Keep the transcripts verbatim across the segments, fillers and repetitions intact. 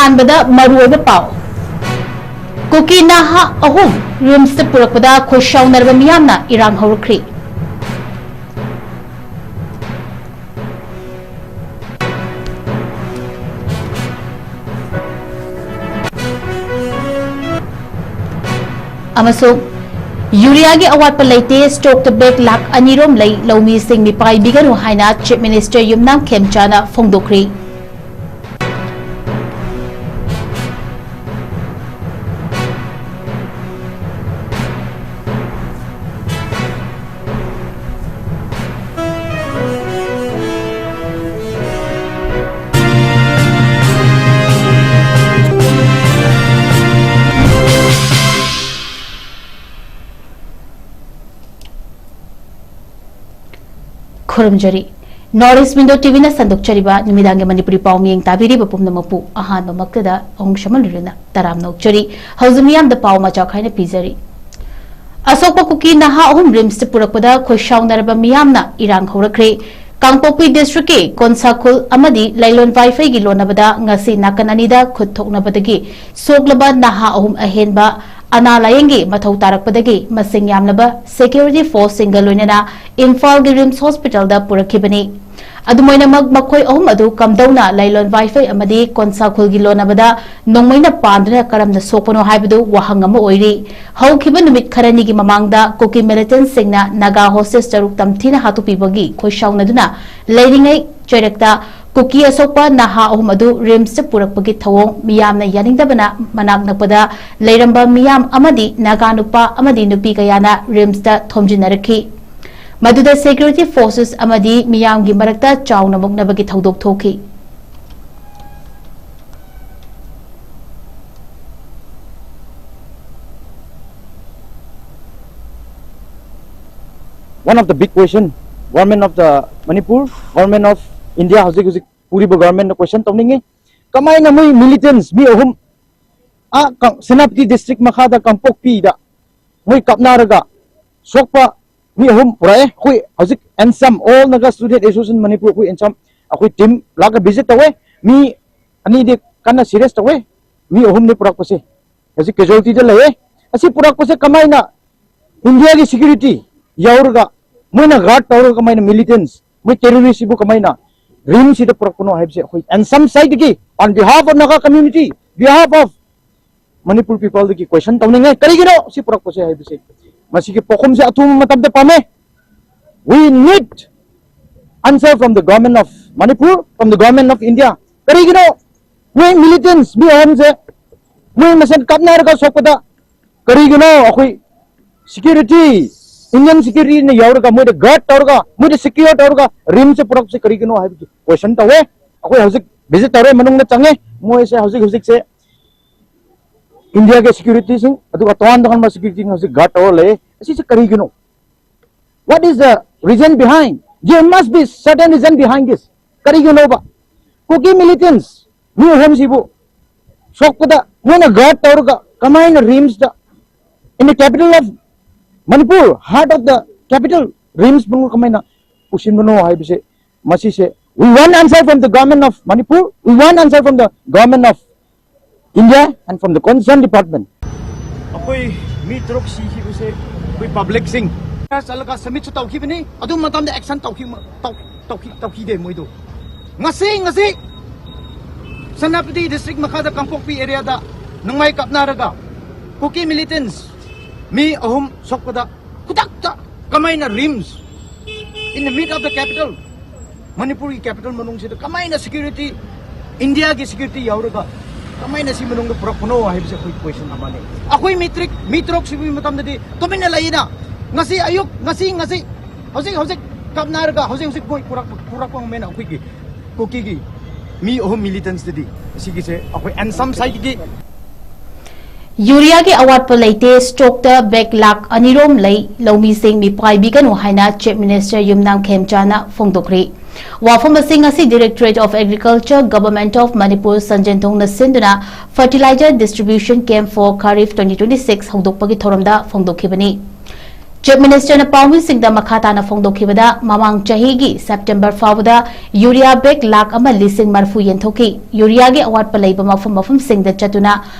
ꯑꯍꯥꯟꯕꯗ ꯃꯔꯨꯑꯣꯏꯕ ꯄꯥꯎ꯫ ꯀꯨꯀꯤ ꯅꯍꯥ ꯑꯍꯨꯝ ꯔꯤꯝꯁꯇ ꯄꯨꯔꯛꯄꯗ ꯈꯣꯏꯁꯥꯎꯅꯔꯕ ꯃꯤꯌꯥꯝꯅ ꯏꯔꯥꯡ ꯍꯧꯔꯛꯈ꯭ꯔꯤ꯫ ꯑꯃꯁꯨꯡ ꯌꯨꯔꯤꯌꯥꯒꯤ ꯑꯋꯥꯠꯄ ꯂꯩꯇꯦ, ꯁ꯭ꯇꯣꯛꯇ ꯕꯦꯒ ꯂꯥꯈ ꯑꯅꯤ ꯔꯣꯝ ꯂꯩ, ꯂꯧꯃꯤꯁꯤꯡ ꯃꯤꯄꯥꯏꯕꯤꯒꯅꯨ ꯍꯥꯏꯅ ꯆꯤꯐ ꯃꯤꯅꯤꯁꯇꯔ ꯌꯨꯝꯅꯥꯝ ꯈꯦꯝꯆꯥꯅ ꯐꯣꯡꯗꯣꯛꯈ꯭ꯔꯤ꯫ ꯈꯨꯔꯨꯝꯖꯔꯤ꯫ North East Window ꯇꯤꯚꯤꯅ ꯁꯟꯗꯣꯛꯆꯔꯤꯕ ꯅꯨꯃꯤꯗꯥꯡꯒꯤ ꯃꯅꯤꯄꯨꯔꯤ ꯄꯥꯎ ꯃꯤꯌꯦꯡ ꯇꯥꯕꯤꯔꯤꯕ ꯄꯨꯝꯅꯃꯛꯄꯨ ꯑꯍꯥꯟꯕꯃꯛꯇꯗ ꯑꯍꯨꯝ ꯁꯃꯜ ꯂꯨꯔꯨꯅ ꯇꯔꯥꯝꯅ ꯑꯣꯛꯆꯔꯤ꯫ ꯍꯧꯖꯤꯛ ꯃꯤꯌꯥꯝꯗ ꯄꯥꯎ ꯃꯆꯥ ꯈꯥꯏꯅ ꯄꯤꯖꯔꯤ꯫ ꯑꯁꯣꯛꯄ ꯀꯨꯀꯤ ꯅꯍꯥ ꯑꯍꯨꯝ ꯔꯤꯝꯁꯇ ꯄꯨꯔꯛꯄꯗ ꯈꯣꯏꯁꯥꯎꯅꯔꯕ ꯃꯤꯌꯥꯝꯅ ꯏꯔꯥꯡ ꯍꯧꯔꯛꯈ꯭ꯔꯦ꯫ ꯀꯥꯡꯄꯣꯛꯄꯤ ꯗꯤꯁꯇ꯭ꯔꯤꯛꯀꯤ ꯀꯣꯟꯁꯥꯈꯨꯜ ꯑꯃꯗꯤ ꯂꯩꯂꯣꯟ ꯋꯥꯏꯐꯩꯒꯤ ꯂꯣꯟꯅꯕꯗ ꯉꯁꯤ ꯅꯥꯀꯟ ꯑꯅꯤꯗ ꯈꯨꯠ ꯊꯣꯛꯅꯕꯗꯒꯤ ꯁꯣꯛꯂꯕ ꯅꯍꯥ ꯑꯍꯨꯝ ꯑꯍꯦꯟꯕ ꯑꯅꯥ ꯂꯥꯌꯦꯡꯒꯤ ꯃꯊꯧ ꯇꯥꯔꯛꯄꯗꯒꯤ ꯃꯁꯤꯡ ꯌꯥꯝꯂꯕ ꯁꯦꯀ꯭ꯌꯨꯔꯤꯇꯤ ꯐꯣꯔꯁꯁꯤꯡꯒ ꯂꯣꯏꯅꯅ ꯏꯝꯐꯥꯜꯒꯤ ꯔꯤꯝꯁ ꯍꯣꯁꯄꯤꯇꯥꯜꯗ ꯄꯨꯔꯛꯈꯤꯕꯅꯤ꯫ ꯑꯗꯨꯃꯥꯏꯅꯃꯛ ꯃꯈꯣꯏ ꯑꯍꯨꯝ ꯑꯗꯨ ꯀꯝꯗꯧꯅ ꯂꯩꯂꯣꯟ ꯋꯥꯏꯐꯩ ꯑꯃꯗꯤ ꯀꯣꯟꯁꯥꯈꯨꯜꯒꯤ ꯂꯣꯟꯅꯕꯗ ꯅꯣꯡꯃꯩꯅ ꯄꯥꯟꯗꯨꯅ ꯀꯔꯝꯅ ꯁꯣꯛꯄꯅꯣ ꯍꯥꯏꯕꯗꯨ ꯋꯥꯍꯪ ꯑꯃ ꯑꯣꯏꯔꯤ꯫ ꯍꯧꯈꯤꯕ ꯅꯨꯃꯤꯠ ꯈꯔꯅꯤꯒꯤ ꯃꯃꯥꯡꯗ ꯀꯨꯀꯤ ꯃꯤꯂꯤꯇꯦꯟꯠꯁꯤꯡꯅ ꯅꯥꯒꯥ ꯍꯣꯁꯇꯦꯖ ꯇꯔꯨꯛ ꯇꯝꯊꯤꯅ ꯍꯥꯠꯇꯣꯛꯄꯤꯕꯒꯤ ꯈꯣꯏꯁꯥꯎꯅꯗꯨꯅ ꯂꯩꯔꯤꯉꯩ ꯆꯩꯔꯛꯇ ꯀꯨꯀꯤ ꯑꯁꯣꯛꯄ ꯅꯍꯥ ꯑꯍꯨꯝ ꯑꯗꯨ ꯔꯤꯝꯁꯇ ꯄꯨꯔꯛꯄꯒꯤ ꯊꯧꯑꯣꯡ ꯃꯤꯌꯥꯝꯅ ꯌꯥꯅꯤꯡꯗꯕꯅ ꯃꯅꯥꯛ ꯅꯛꯄꯗ ꯂꯩꯔꯝꯕ ꯃꯤꯌꯥꯝ ꯑꯃꯗꯤ ꯅꯥꯒꯥ ꯅꯨꯄꯥ ꯑꯃꯗꯤ ꯅꯨꯄꯤ ꯀꯌꯥꯅ ꯔꯤꯝꯁꯇ ꯊꯣꯝꯖꯤꯟꯅꯔꯛꯈꯤ꯫ ꯃꯗꯨꯗ ꯁꯦꯀ꯭ꯌꯨꯔꯤꯇꯤ ꯐꯣꯔꯁꯦꯁ ꯑꯃꯗꯤ ꯃꯤꯌꯥꯝꯒꯤ ꯃꯔꯛꯇ ꯆꯥꯎꯅ ꯃꯨꯛꯅꯕꯒꯤ ꯊꯧꯗꯣꯛ ꯊꯣꯛꯈꯤ꯫ One of the big question, government of the Manipur, government of India ꯍꯧꯖꯤꯛ ꯍꯧꯖꯤꯛ ꯄꯨꯔꯤꯕ government ꯅ question ꯇꯧꯅꯤꯡꯉꯤ꯫ ꯀꯃꯥꯏꯅ ꯃꯣꯏ militants ꯃꯤ ꯑꯍꯨꯝ ꯑꯥ ꯀ-, ꯁꯦꯅꯥꯄꯇꯤ district ꯃꯈꯥꯗ ꯀꯥꯡꯄꯣꯛꯄꯤꯗ ꯃꯣꯏ ꯀꯥꯞꯅꯔꯒ ꯁꯣꯛꯄ ꯃꯤ ꯑꯍꯨꯝ ꯄꯨꯔꯛꯑꯦ꯫ ꯑꯩꯈꯣꯏ ꯍꯧꯖꯤꯛ ANSAM, All Naga Student Association Manipur, ꯑꯩꯈꯣꯏ ANSAM, ꯑꯩꯈꯣꯏ team ꯂꯥꯛꯑꯒ visit ꯇꯧꯋꯦ꯫ ꯃꯤ ꯑꯅꯤꯗꯤ ꯀꯟꯅ ꯁꯤꯔꯤꯌꯁ ꯇꯧꯋꯦ꯫ ꯃꯤ ꯑꯍꯨꯝꯅꯤ ꯄꯨꯔꯛꯄꯁꯦ ꯍꯧꯖꯤꯛ ꯀꯦꯖꯨꯋꯦꯂꯤꯇꯤꯗ ꯂꯩꯌꯦ꯫ ꯑꯁꯤ ꯄꯨꯔꯛꯄꯁꯦ ꯀꯃꯥꯏꯅ ꯏꯟꯗꯤꯌꯥꯒꯤ ꯁꯦꯀ꯭ꯌꯨꯔꯤꯇꯤ ꯌꯥꯎꯔꯒ, ꯃꯣꯏꯅ ꯒꯥꯔꯗ ꯇꯧꯔꯒ, ꯀꯃꯥꯏꯅ ꯃꯤꯂꯤꯇꯦꯟꯁ, ꯃꯣꯏ ꯇꯦꯔꯣꯔꯤꯁꯁꯤꯕꯨ ꯀꯃꯥꯏꯅ ꯔꯤꯝꯁꯁꯤꯗ ꯄꯨꯔꯛꯄꯅꯣ ꯍꯥꯏꯕꯁꯦ ꯑꯩꯈꯣꯏ ꯑꯦꯟ ꯁꯝ ꯁꯥꯏꯗꯒꯤ, on behalf of Naga community, behalf of Manipur peopleꯗꯒꯤ ꯀ꯭ꯋꯦꯁꯟ ꯇꯧꯅꯤꯡꯉꯦ, ꯀꯔꯤꯒꯤꯅꯣ ꯁꯤ ꯄꯨꯔꯛꯄꯁꯦ ꯍꯥꯏꯕꯁꯦ꯫ ꯃꯁꯤꯒꯤ ꯄꯥꯎꯈꯨꯝꯁꯦ ꯑꯊꯨꯕ ꯃꯇꯝꯗ ꯄꯥꯝꯃꯦ꯫ We need answer from the government of Manipur, from the government of India. ꯀꯔꯤꯒꯤꯅꯣ ꯃꯣꯏ ꯃꯤꯂꯤꯇꯦꯟꯁ ꯃꯤ ꯑꯍꯨꯝꯁꯦ ꯃꯣꯏ ꯃꯁꯦꯟ ꯀꯥꯞꯅꯔꯒ ꯁꯣꯛꯄꯗ ꯀꯔꯤꯒꯤꯅꯣ ꯑꯩꯈꯣꯏ ꯁꯦꯀ꯭ꯌꯨꯔꯤꯇꯤ, ꯏꯟꯗꯤꯌꯟ ꯁꯦꯀ꯭ꯌꯨꯔꯤꯇꯤꯅ ꯌꯧꯔꯒ, ꯃꯣꯏꯗ ꯒꯥꯔꯗ ꯇꯧꯔꯒ, ꯃꯣꯏꯗ ꯁꯦꯀ꯭ꯌꯨꯔ ꯇꯧꯔꯒ ꯔꯤꯝꯁꯁꯦ ꯄꯨꯔꯛꯄꯁꯦ ꯀꯔꯤꯒꯤꯅꯣ ꯍꯥꯏꯕꯒꯤ ꯀ꯭ꯋꯦꯁꯟ ꯇꯧꯋꯦ꯫ ꯑꯩꯈꯣꯏ ꯍꯧꯖꯤꯛ ꯚꯤꯖꯤꯠ ꯇꯧꯔꯦ, ꯃꯅꯨꯡꯗ ꯆꯪꯉꯦ꯫ ꯃꯣꯏꯁꯦ ꯍꯧꯖꯤꯛ ꯍꯧꯖꯤꯛꯁꯦ ꯏꯟꯗꯤꯌꯥꯒꯤ ꯁꯦꯀ꯭ꯌꯨꯔꯤꯇꯤꯁꯤꯡ, ꯑꯗꯨꯒ ꯇꯣꯉꯥꯟ ꯇꯣꯉꯥꯟꯕ ꯁꯦꯀ꯭ꯌꯨꯔꯤꯇꯤꯁꯤꯡ ꯍꯧꯖꯤꯛ ꯒꯥꯔꯗ ꯇꯧꯔ ꯂꯩ꯫ ꯑꯁꯤꯁꯦ ꯀꯔꯤꯒꯤꯅꯣ? What is the reason behind? There must be certain reason behind this. ꯀꯔꯤꯒꯤꯅꯣꯕ ꯀꯨꯀꯤ ꯃꯤꯂꯤꯇꯦꯟꯁ ꯃꯤ ꯑꯍꯨꯝꯁꯤꯕꯨ ꯁꯣꯛꯄꯗ ꯃꯣꯏꯅ ꯒꯥꯔꯗ ꯇꯧꯔꯒ ꯀꯃꯥꯏꯅ ꯔꯤꯝꯁꯇ, in the capital of Manipur, heart of the capital, RIMS ꯃꯅꯨꯡ ꯀꯃꯥꯏꯅ ꯄꯨꯁꯤꯟꯕꯅꯣ ꯍꯥꯏꯕꯁꯦ, ꯃꯁꯤꯁꯦ, we want answer from the government of Manipur, we want answer from the government of India and from the concerned department. ꯑꯩꯈꯣꯏ ꯃꯤ ꯇꯔꯨꯛ ꯁꯤꯈꯤꯕꯁꯦ ꯑꯩꯈꯣꯏ ꯄꯕ꯭ꯂꯤꯛꯁꯤꯡ ꯆꯠꯂꯒ ꯁꯕꯃꯤꯠꯁꯨ ꯇꯧꯈꯤꯕꯅꯤ꯫ ꯑꯗꯨ ꯃꯇꯝꯗ ꯑꯦꯛꯁꯟ ꯇꯧꯈꯤ-, ꯇꯧ-, ꯇꯧꯈꯤ-, ꯇꯧꯈꯤꯗꯦ ꯃꯣꯏꯗꯣ꯫ ꯉꯁꯤ, ꯉꯁꯤ ꯁꯦꯅꯥꯄꯇꯤ ꯗꯤꯁꯇ꯭ꯔꯤꯛ ꯃꯈꯥꯗ ꯀꯥꯡꯄꯣꯛꯄꯤ ꯑꯦꯔꯤꯌꯥꯗ ꯅꯣꯡꯃꯩ ꯀꯥꯞꯅꯔꯒ ꯀꯨꯀꯤ ꯃꯤꯂꯤꯇꯦꯟꯁ ꯃꯤ ꯑꯍꯨꯝ ꯁꯣꯛꯄꯗ ꯈꯨꯗꯛꯇ ꯀꯃꯥꯏꯅ RIMS, in the mid of the capital, ꯃꯅꯤꯄꯨꯔꯒꯤ ꯀꯦꯄꯤꯇꯦꯜ ꯃꯅꯨꯡꯁꯤꯗ ꯀꯃꯥꯏꯅ ꯁꯦꯀ꯭ꯌꯨꯔꯤꯇꯤ, ꯏꯟꯗꯤꯌꯥꯒꯤ ꯁꯦꯀ꯭ꯌꯨꯔꯤꯇꯤ ꯌꯥꯎꯔꯒ ꯀꯃꯥꯏꯅ ꯁꯤ ꯃꯅꯨꯡꯗ ꯄꯨꯔꯛꯄꯅꯣ ꯍꯥꯏꯕꯁꯦ ꯑꯩꯈꯣꯏ ꯀ꯭ꯋꯦꯁꯟ ꯑꯃꯅꯤ꯫ ꯑꯩꯈꯣꯏ ꯃꯤ ꯇꯔꯨꯛ, ꯃꯤ ꯇꯔꯨꯛ ꯁꯤꯕꯒꯤ ꯃꯇꯝꯗꯗꯤ ꯇꯨꯃꯤꯟꯅ ꯂꯩꯌꯦꯅ꯫ ꯉꯁꯤ ꯑꯌꯨꯛ, ꯉꯁꯤ, ꯉꯁꯤ, ꯍꯧꯖꯤꯛ, ꯍꯧꯖꯤꯛ ꯀꯥꯞꯅꯔꯒ ꯍꯧꯖꯤꯛ, ꯍꯧꯖꯤꯛ ꯃꯣꯏ ꯄꯨꯔꯛꯄ, ꯄꯨꯔꯛꯄ ꯉꯝꯃꯦꯅ ꯑꯩꯈꯣꯏꯒꯤ ꯀꯨꯀꯤꯒꯤ ꯃꯤ ꯑꯍꯨꯝ ꯃꯤꯂꯤꯇꯦꯟꯁꯇꯗꯤ꯫ ꯑꯁꯤꯒꯤꯁꯦ ꯑꯩꯈꯣꯏ ꯑꯦꯟ ꯁꯝ ꯁꯥꯏꯠꯀꯤ ꯌꯨꯔꯤꯌꯥꯒꯤ ꯑꯋꯥꯠꯄ ꯂꯩꯇꯦ, ꯁ꯭ꯇꯣꯛꯇ ꯕꯦꯒ ꯂꯥꯈ ꯑꯅꯤꯔꯣꯝ ꯂꯩ, ꯂꯧꯃꯤꯁꯤꯡ ꯃꯤꯄꯥꯏꯕꯤꯒꯅꯨ ꯍꯥꯏꯅ ꯆꯤꯐ ꯃꯤꯅꯤꯁꯇꯔ ꯌꯨꯝꯅꯥꯝ ꯈꯦꯝꯆꯥꯅ ꯐꯣꯡꯗꯣꯛꯈ꯭ꯔꯤ꯫ ꯋꯥꯐꯝ ꯑꯁꯤ ꯉꯁꯤ Directorate of Agriculture, Government of Manipur ꯁꯟꯖꯦꯟꯊꯣꯡꯅ ꯁꯤꯟꯗꯨꯅ Fertilizer Distribution Camp for Kharif twenty twenty-six ꯍꯧꯗꯣꯛꯄꯒꯤ ꯊꯧꯔꯝꯗ ꯐꯣꯡꯗꯣꯛꯈꯤꯕꯅꯤ꯫ ꯆꯤꯐ ꯃꯤꯅꯤꯁꯇꯔꯅ ꯄꯥꯎꯃꯤꯁꯤꯡꯗ ꯃꯈꯥ ꯇꯥꯅ ꯐꯣꯡꯗꯣꯛꯈꯤꯕꯗ, ꯃꯃꯥꯡ ꯆꯍꯤꯒꯤ ꯁꯦꯞꯇꯦꯝꯕꯔ ꯐꯥꯎꯕꯗ ꯌꯨꯔꯤꯌꯥ ꯕꯦꯒ ꯂꯥꯈ ꯑꯃ ꯂꯤꯁꯤꯡ ꯃꯔꯤꯐꯨ ꯌꯦꯟꯊꯣꯛꯈꯤ꯫ ꯌꯨꯔꯤꯌꯥꯒꯤ ꯑꯋꯥꯠꯄ ꯂꯩꯕ ꯃꯐꯝ ꯃꯐꯝꯁꯤꯡꯗ ꯆꯠꯇꯨꯅ